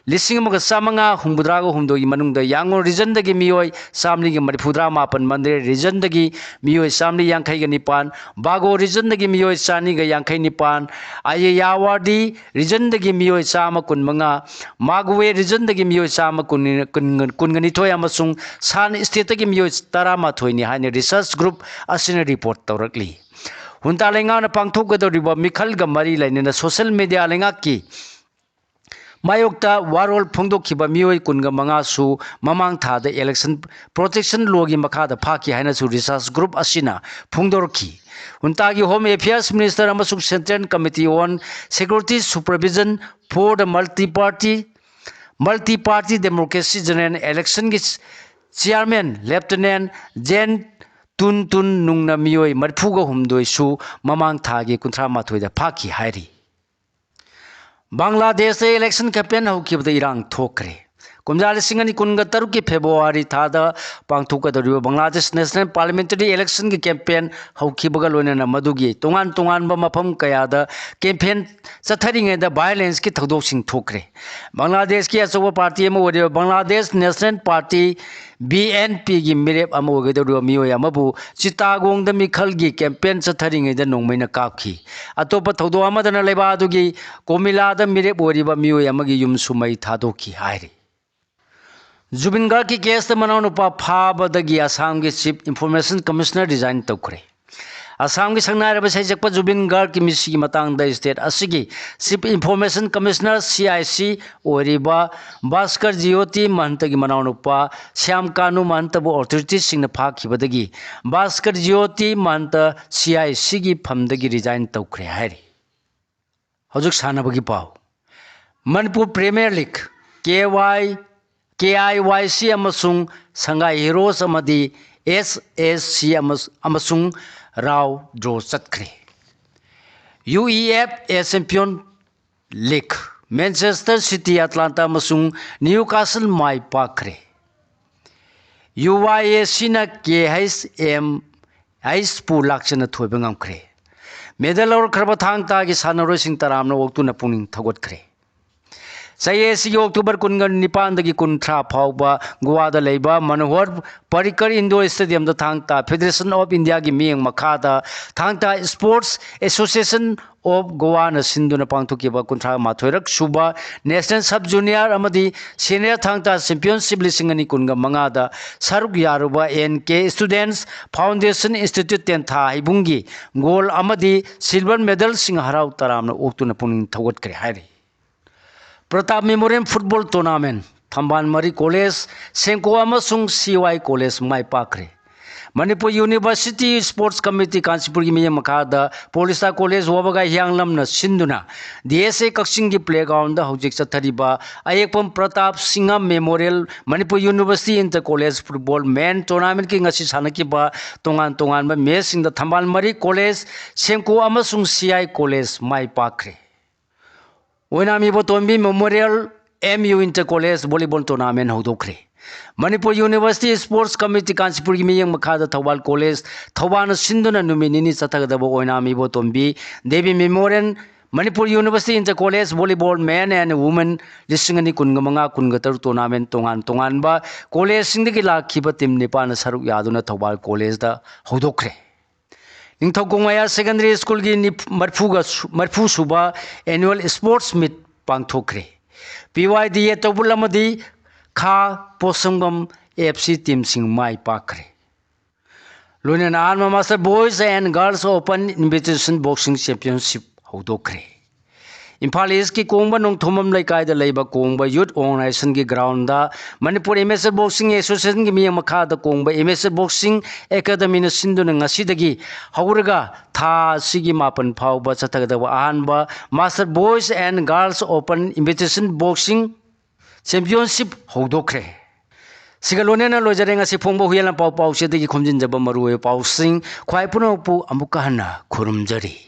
ꯂꯤꯁꯤꯡ ꯑꯃꯒ ꯆꯥꯃꯉꯥ ꯍꯨꯝꯐꯨꯇꯔꯥꯒ ꯍꯨꯝꯗꯣꯏꯒꯤ ꯃꯅꯨꯡꯗ ꯌꯥꯡꯒꯣꯟ ꯔꯤꯖꯟꯗꯒꯤ ꯃꯤꯑꯣꯏ ꯆꯥꯃꯔꯤꯒ ꯃꯔꯤꯐꯨꯇꯔꯥ ꯃꯥꯄꯟ, ꯃꯟꯗ꯭ꯔꯦ ꯔꯤꯖꯟꯗꯒꯤ ꯃꯤꯑꯣꯏ ꯆꯥꯃꯔꯤ ꯌꯥꯡꯈꯩꯒ ꯅꯤꯄꯥꯟ, ꯕꯥꯒꯣ ꯔꯤꯖꯟꯗꯒꯤ ꯃꯤꯑꯣꯏ ꯆꯅꯤꯒ ꯌꯥꯡꯈꯩ ꯅꯤꯄꯥꯟ, ꯑꯌꯥꯋꯥꯔꯗꯤ ꯔꯤꯖꯟꯗꯒꯤ ꯃꯤꯑꯣꯏ ꯆꯥꯝꯃ ꯀꯨꯟꯃꯉꯥ, ꯃꯥꯒꯋꯦ ꯔꯤꯖꯟꯗꯒꯤ ꯃꯤꯑꯣꯏ ꯆꯥꯝꯃ ꯀꯨꯟ, ꯀꯨꯟꯒ ꯅꯤꯊꯣꯏ ꯑꯃꯁꯨꯡ ꯁꯥꯟ ꯁ꯭ꯇꯦꯠꯇꯒꯤ ꯃꯤꯑꯣꯏ ꯇꯔꯥꯃꯥꯊꯣꯏꯅꯤ ꯍꯥꯏꯅ ꯔꯤꯁꯔꯁ ꯒ꯭ꯔꯨꯞ ꯑꯁꯤꯅ ꯔꯤꯄꯣꯔꯠ ꯇꯧꯔꯛꯂꯤ꯫ ꯍꯨꯟꯇꯥ ꯂꯩꯉꯥꯛꯅ ꯄꯥꯡꯊꯣꯛꯀꯗꯧꯔꯤꯕ ꯃꯤꯈꯜꯒ ꯃꯔꯤ ꯂꯩꯅꯅ ꯁꯣꯁꯦꯜ ꯃꯦꯗꯤꯌꯥ ꯂꯩꯉꯥꯛꯀꯤ ꯃꯥꯌꯣꯛꯇ ꯋꯥꯔꯣꯜ ꯐꯣꯡꯗꯣꯛꯈꯤꯕ ꯃꯤꯑꯣꯏ ꯀꯨꯟꯒ ꯃꯉꯥꯁꯨ ꯃꯃꯥꯡ ꯊꯥꯗ ꯏꯂꯦꯛꯁꯟ ꯄ꯭ꯔꯣꯇꯦꯛꯁꯟ ꯂꯣꯒꯤ ꯃꯈꯥꯗ ꯐꯥꯈꯤ ꯍꯥꯏꯅꯁꯨ ꯔꯤꯁꯔꯁ ꯒ꯭ꯔꯨꯞ ꯑꯁꯤꯅ ꯐꯣꯡꯗꯣꯔꯛꯈꯤ꯫ ꯍꯨꯟꯇꯥꯒꯤ ꯍꯣꯝ ꯑꯦꯐꯤꯌꯔꯁ ꯃꯤꯅꯤꯁꯇꯔ ꯑꯃꯁꯨꯡ central committee on security supervision for the multi party, multi party democracy general ꯏꯂꯦꯛꯁꯟꯒꯤ chairman lieutenant gen Tun Tun ꯅꯨꯡꯅ ꯃꯤꯑꯣꯏ ꯃꯔꯤꯐꯨꯒ ꯍꯨꯝꯗꯣꯏꯁꯨ ꯃꯃꯥꯡ ꯊꯥꯒꯤ ꯀꯨꯟꯊ꯭ꯔꯥ ꯃꯥꯊꯣꯏꯗ ꯐꯥꯈꯤ ꯍꯥꯏꯔꯤ꯫ ꯕꯪꯒ꯭ꯂꯥꯗꯦꯁꯇ ꯏꯂꯦꯛꯁꯟ ꯀꯦꯝꯄꯦꯟ ꯍꯧꯈꯤꯕꯗ ꯏꯔꯥꯡ ꯊꯣꯛꯈ꯭ꯔꯦ꯫ ꯀꯨꯝꯖꯥ ꯂꯤꯁꯤꯡ ꯑꯅꯤ ꯀꯨꯟꯒ ꯇꯔꯨꯛꯀꯤ ꯐꯦꯕ꯭ꯔꯨꯋꯥꯔꯤ ꯊꯥꯗ ꯄꯥꯡꯊꯣꯛꯀꯗꯧꯔꯤꯕ ꯕꯪꯒ꯭ꯂꯥꯗꯦꯁ ꯅꯦꯁꯅꯦꯜ ꯄꯥꯔꯂꯤꯌꯥꯃꯦꯟꯇꯔꯤ ꯏꯂꯦꯛꯁꯟꯒꯤ ꯀꯦꯝꯄꯦꯟ ꯍꯧꯈꯤꯕꯒ ꯂꯣꯏꯅꯅ ꯃꯗꯨꯒꯤ ꯇꯣꯉꯥꯟ ꯇꯣꯉꯥꯟꯕ ꯃꯐꯝ ꯀꯌꯥꯗ ꯀꯦꯝꯄꯦꯟ ꯆꯠꯊꯔꯤꯉꯩꯗ ꯚꯥꯏꯑꯣꯂꯦꯟꯁꯀꯤ ꯊꯧꯗꯣꯛꯁꯤꯡ ꯊꯣꯛꯈ꯭ꯔꯦ꯫ ꯕꯪꯒ꯭ꯂꯥꯗꯦꯁꯀꯤ ꯑꯆꯧꯕ ꯄꯥꯔꯇꯤ ꯑꯃ ꯑꯣꯏꯔꯤꯕ Bangladesh national party, B N ꯄꯤꯒꯤ ꯃꯤꯔꯦꯞ ꯑꯃ ꯑꯣꯏꯒꯗꯧꯔꯤꯕ ꯃꯤꯑꯣꯏ ꯑꯃꯕꯨ ꯆꯤꯇꯥꯒꯣꯡꯗ ꯃꯤꯈꯜꯒꯤ ꯀꯦꯝꯄꯦꯟ ꯆꯠꯊꯔꯤꯉꯩꯗ ꯅꯣꯡꯃꯩꯅ ꯀꯥꯞꯈꯤ꯫ ꯑꯇꯣꯞꯄ ꯊꯧꯗꯣꯛ ꯑꯃꯗꯅ ꯂꯩꯕꯥꯛ ꯑꯗꯨꯒꯤ ꯀꯣꯃꯤꯂꯥꯗ ꯃꯤꯔꯦꯞ ꯑꯣꯏꯔꯤꯕ ꯃꯤꯑꯣꯏ ꯑꯃꯒꯤ ꯌꯨꯝꯁꯨ ꯃꯩ ꯊꯥꯗꯣꯛꯈꯤ ꯍꯥꯏꯔꯤ꯫ ꯖꯨꯕꯤꯟ ꯒꯥꯔꯒꯀꯤ ꯀꯦꯁꯇ ꯃꯅꯥꯎꯅꯨꯄꯥ ꯐꯥꯕꯗꯒꯤ ꯑꯁꯥꯝꯒꯤ ꯆꯤꯐ ꯏꯟꯐꯣꯔꯃꯦꯁꯟ ꯀꯃꯤꯁꯅꯔ ꯔꯤꯖꯥꯏꯟ ꯇꯧꯈ꯭ꯔꯦ꯫ ꯑꯁꯥꯝꯒꯤ ꯁꯛꯅꯥꯏꯔꯕ ꯏꯁꯩꯁꯛꯄ ꯖꯨꯕꯤꯟ ꯒꯥꯔꯒꯀꯤ ꯃꯤꯁꯤꯒꯤ ꯃꯇꯥꯡꯗ ꯁ꯭ꯇꯦꯠ ꯑꯁꯤꯒꯤ chief information commissioner, C I C, ꯑꯣꯏꯔꯤꯕ ꯚꯥꯁꯀꯔ ꯖꯤꯌꯣꯇꯤ ꯃꯍꯟꯇꯒꯤ ꯃꯅꯥꯎꯅꯨꯄꯥ ꯁ꯭ꯌꯥꯝ ꯀꯥꯅꯨ ꯃꯍꯟꯇꯕꯨ ꯑꯣꯊꯣꯔꯤꯇꯤꯁꯁꯤꯡꯅ ꯐꯥꯈꯤꯕꯗꯒꯤ ꯚꯥꯁꯀꯔ ꯖꯤꯌꯣꯇꯤ ꯃꯍꯟꯇ ꯁꯤ ꯑꯥꯏ ꯁꯤꯒꯤ ꯐꯝꯗꯒꯤ ꯔꯤꯖꯥꯏꯟ ꯇꯧꯈ꯭ꯔꯦ ꯍꯥꯏꯔꯤ꯫ ꯍꯧꯖꯤꯛ ꯁꯥꯟꯅꯕꯒꯤ ꯄꯥꯎ꯫ Manipur premier league, K Y, K I Y C ꯑꯃꯁꯨꯡ ꯁꯪꯒꯥꯏ ꯍꯤꯔꯣꯁ ꯑꯃꯗꯤ ꯑꯦꯁ ꯑꯦꯁ ꯁꯤ ꯑꯃꯁꯨꯡ ꯔꯥꯎ ꯗ꯭ꯔꯣ ꯆꯠꯈ꯭ꯔꯦ꯫ U E F A champion league, Manchester City, Atalanta ꯑꯃꯁꯨꯡ ꯅ꯭ꯌꯨꯀꯥꯁꯜ ꯃꯥꯏ ꯄꯥꯛꯈ꯭ꯔꯦ꯫ ꯌꯨ ꯋꯥꯏ ꯑꯦ ꯁꯤꯅ ꯀꯦ ꯑꯩꯆ ꯑꯦꯝ ꯑꯩꯆꯄꯨ ꯂꯥꯛꯆꯅ ꯊꯣꯏꯕ ꯉꯝꯈ꯭ꯔꯦ꯫ ꯃꯦꯗꯜ ꯂꯧꯔꯛꯈ꯭ꯔꯕ ꯊꯥꯡ ꯇꯥꯒꯤ ꯁꯥꯟꯅꯔꯣꯏꯁꯤꯡ ꯇꯔꯥꯝꯅ ꯑꯣꯛꯇꯨꯅ ꯄꯨꯛꯅꯤꯡ ꯊꯧꯒꯠꯈ꯭ꯔꯦ꯫ ꯆꯍꯤ ꯑꯁꯤꯒꯤ ꯑꯣꯛꯇꯣꯕꯔ ꯀꯨꯟꯒ ꯅꯤꯄꯥꯟꯗꯒꯤ ꯀꯨꯟꯊ꯭ꯔꯥ ꯐꯥꯎꯕ ꯒꯣꯋꯥꯗ ꯂꯩꯕ ꯃꯅꯣꯍꯔ ꯄꯔꯤꯀꯔ ꯏꯟꯗꯣꯔ ꯁ꯭ꯇꯦꯗꯤꯌꯝꯗ ꯊꯥꯡ ꯇꯥ ꯐꯦꯗꯔꯦꯁꯟ ꯑꯣꯐ ꯏꯟꯗꯤꯌꯥꯒꯤ ꯃꯤꯠꯌꯦꯡ ꯃꯈꯥꯗ ꯊꯥꯡ ꯇꯥ ꯁ꯭ꯄꯣꯔꯠꯁ ꯑꯦꯁꯣꯁꯤꯌꯦꯁꯟ ꯑꯣꯐ ꯒꯣꯋꯥꯅ ꯁꯤꯟꯗꯨꯅ ꯄꯥꯡꯊꯣꯛꯈꯤꯕ ꯀꯨꯟꯊ꯭ꯔꯥ ꯃꯥꯊꯣꯏꯔꯛ ꯁꯨꯕ ꯅꯦꯁꯅꯦꯜ ꯁꯕ ꯖꯨꯅꯤꯌꯔ ꯑꯃꯗꯤ ꯁꯦꯅꯤꯌꯔ ꯊꯥꯡ ꯇꯥ ꯆꯦꯝꯄꯤꯌꯟꯁꯤꯞ ꯂꯤꯁꯤꯡ ꯑꯅꯤ ꯀꯨꯟꯒ ꯃꯉꯥꯗ ꯁꯔꯨꯛ ꯌꯥꯔꯨꯕ N K students foundation institute ꯇꯦꯟꯊꯥ ꯍꯩꯕꯨꯡꯒꯤ ꯒꯣꯜ ꯑꯃꯗꯤ ꯁꯤꯜꯚꯔ ꯃꯦꯗꯜꯁꯤꯡ ꯍꯔꯥꯎ ꯇꯔꯥꯝꯅ ꯑꯣꯛꯇꯨꯅ ꯄꯨꯛꯅꯤꯡ ꯊꯧꯒꯠꯈ꯭ꯔꯦ ꯍꯥꯏꯔꯤ꯫ ꯄ꯭ꯔꯇꯥꯞ ꯃꯦꯃꯣꯔꯤꯌꯦꯜ ꯐꯨꯠꯕꯣꯜ ꯇꯣꯔꯅꯥꯃꯦꯟꯠ, ꯊꯝꯕꯥꯜ ꯃꯔꯤ ꯀꯣꯂꯦꯖ, ꯁꯦꯝꯀꯣ ꯑꯃꯁꯨꯡ ꯁꯤ ꯋꯥꯏ ꯀꯣꯂꯦꯖ ꯃꯥꯏ ꯄꯥꯛꯈ꯭ꯔꯦ꯫ ꯃꯅꯤꯄꯨꯔ ꯌꯨꯅꯤꯚꯔꯁꯤꯇꯤ ꯁ꯭ꯄꯣꯔꯠꯁ ꯀꯃꯤꯇꯤ ꯀꯥꯟꯆꯤꯄꯨꯔꯒꯤ ꯃꯤꯠꯌꯦꯡ ꯃꯈꯥꯗ ꯄꯣꯂꯤꯁꯇꯥ ꯀꯣꯂꯦꯖ ꯋꯥꯕꯒꯥꯏ ꯍꯤꯌꯥꯡꯂꯝꯅ ꯁꯤꯟꯗꯨꯅ ꯗꯤ ꯑꯦꯁ ꯑꯦ ꯀꯛꯆꯤꯡꯒꯤ ꯄ꯭ꯂꯦꯒ꯭ꯔꯥꯎꯟꯗ ꯍꯧꯖꯤꯛ ꯆꯠꯊꯔꯤꯕ ꯑꯌꯦꯛꯄꯝ Pratap Singh memorial Manipur university inter college football men ꯇꯣꯔꯅꯥꯃꯦꯟꯠꯀꯤ ꯉꯁꯤ ꯁꯥꯟꯅꯈꯤꯕ ꯇꯣꯉꯥꯟ ꯇꯣꯉꯥꯟꯕ ꯃꯦꯆꯁꯤꯡꯗ ꯊꯝꯕꯥꯜ ꯃꯔꯤ ꯀꯣꯂꯦꯖ, ꯁꯦꯝꯀꯣ ꯑꯃꯁꯨꯡ ꯁꯤ ꯑꯥꯏ ꯀꯣꯂꯦꯖ ꯃꯥꯏ ꯄꯥꯛꯈ꯭ꯔꯦ꯫ Oinam Ibotombi memorial M U inter college volleyball tournament ꯍꯧꯗꯣꯛꯈ꯭ꯔꯦ꯫ ꯃꯅꯤꯄꯨꯔ ꯌꯨꯅꯤꯚꯔꯁꯤꯇꯤ ꯁ꯭ꯄꯣꯔꯠꯁ ꯀꯃꯤꯇꯤ ꯀꯥꯟꯆꯤꯄꯨꯔꯒꯤ ꯃꯤꯠꯌꯦꯡ ꯃꯈꯥꯗ ꯊꯧꯕꯥꯜ ꯀꯣꯂꯦꯖ ꯊꯧꯕꯥꯜꯅ ꯁꯤꯟꯗꯨꯅ ꯅꯨꯃꯤꯠ ꯅꯤꯅꯤ ꯆꯠꯊꯒꯗꯕ Oinam Ibotombi Devi memorial Manipur university inter college volleyball men and women ꯂꯤꯁꯤꯡ ꯑꯅꯤ ꯀꯨꯟꯒ ꯃꯉꯥ ꯀꯨꯟꯒ ꯇꯔꯨꯛ ꯇꯣꯔꯅꯥꯃꯦꯟꯠ ꯇꯣꯉꯥꯟ ꯇꯣꯉꯥꯟꯕ ꯀꯣꯂꯦꯖꯁꯤꯡꯗꯒꯤ ꯂꯥꯛꯈꯤꯕ ꯇꯤꯝ ꯅꯤꯄꯥꯟꯅ ꯁꯔꯨꯛ ꯌꯥꯗꯨꯅ ꯊꯧꯕꯥꯜ ꯀꯣꯂꯦꯖꯇ ꯍꯧꯗꯣꯛꯈ꯭ꯔꯦ꯫ ꯅꯤꯡꯊꯧꯈꯣꯡ ꯍꯥꯌꯔ ꯁꯦꯀꯦꯟꯗꯔꯤ ꯁ꯭ꯀꯨꯜꯒꯤ ꯅꯤꯐ-, ꯃꯔꯤꯐꯨꯒ ꯁꯨ-, ꯃꯔꯤꯐꯨ ꯁꯨꯕ ꯑꯦꯅꯨꯋꯦꯜ ꯁ꯭ꯄꯣꯔꯠꯁ ꯃꯤꯠ ꯄꯥꯡꯊꯣꯛꯈ꯭ꯔꯦ꯫ ꯄꯤ ꯋꯥꯏ ꯗꯤ ꯑꯦ ꯇꯧꯕꯨꯜ ꯑꯃꯗꯤ ꯈꯥ ꯄꯣꯠꯁꯪꯕꯝ ꯑꯦꯐ ꯁꯤ ꯇꯤꯝꯁꯤꯡ ꯃꯥꯏ ꯄꯥꯛꯈ꯭ꯔꯦ꯫ ꯂꯣꯏꯅꯅ ꯑꯍꯥꯟꯕ Master Boys and Girls Open Invitation Boxing Championship ꯍꯧꯗꯣꯛꯈ꯭ꯔꯦ꯫ Imphal ꯏꯁꯀꯤ ꯀꯣꯡꯕ ꯅꯣꯡꯊꯣꯝꯕꯝ ꯂꯩꯀꯥꯏꯗ ꯂꯩꯕ ꯀꯣꯡꯕ ꯌꯨꯠ ꯑꯣꯔꯒꯅꯥꯏꯖꯦꯁꯟꯒꯤ ꯒ꯭ꯔꯥꯎꯟꯗ ꯃꯅꯤꯄꯨꯔ ꯑꯦꯃꯦꯆꯔ ꯕꯣꯛꯁꯤꯡ ꯑꯦꯁꯣꯁꯤꯌꯦꯁꯟꯒꯤ ꯃꯤꯠꯌꯦꯡ ꯃꯈꯥꯗ ꯀꯣꯡꯕ ꯑꯦꯃꯦꯆꯔ ꯕꯣꯛꯁꯤꯡ ꯑꯦꯀꯥꯗꯃꯤꯅ ꯁꯤꯟꯗꯨꯅ ꯉꯁꯤꯗꯒꯤ ꯍꯧꯔꯒ ꯊꯥ ꯑꯁꯤꯒꯤ ꯃꯥꯄꯟ ꯐꯥꯎꯕ ꯆꯠꯊꯒꯗꯕ ꯑꯍꯥꯟꯕ Master Boys and Girls Open Invitation Boxing Championship ꯍꯧꯗꯣꯛꯈ꯭ꯔꯦ꯫ ꯁꯤꯒ ꯂꯣꯏꯅꯅ ꯂꯣꯏꯖꯔꯦ ꯉꯁꯤ ꯐꯣꯡꯕ ꯍꯨꯏꯌꯦꯟ ꯂꯥꯟꯄꯥꯎ ꯄꯥꯎꯆꯦꯗꯒꯤ ꯈꯣꯝꯖꯤꯟꯖꯕ ꯃꯔꯨꯑꯣꯏꯕ ꯄꯥꯎꯁꯤꯡ꯫ ꯈ꯭ꯋꯥꯏ ꯄꯨꯝꯅꯃꯛꯄꯨ ꯑꯃꯨꯛꯀ ꯍꯟꯅ ꯈꯨꯔꯨꯝꯖꯔꯤ꯫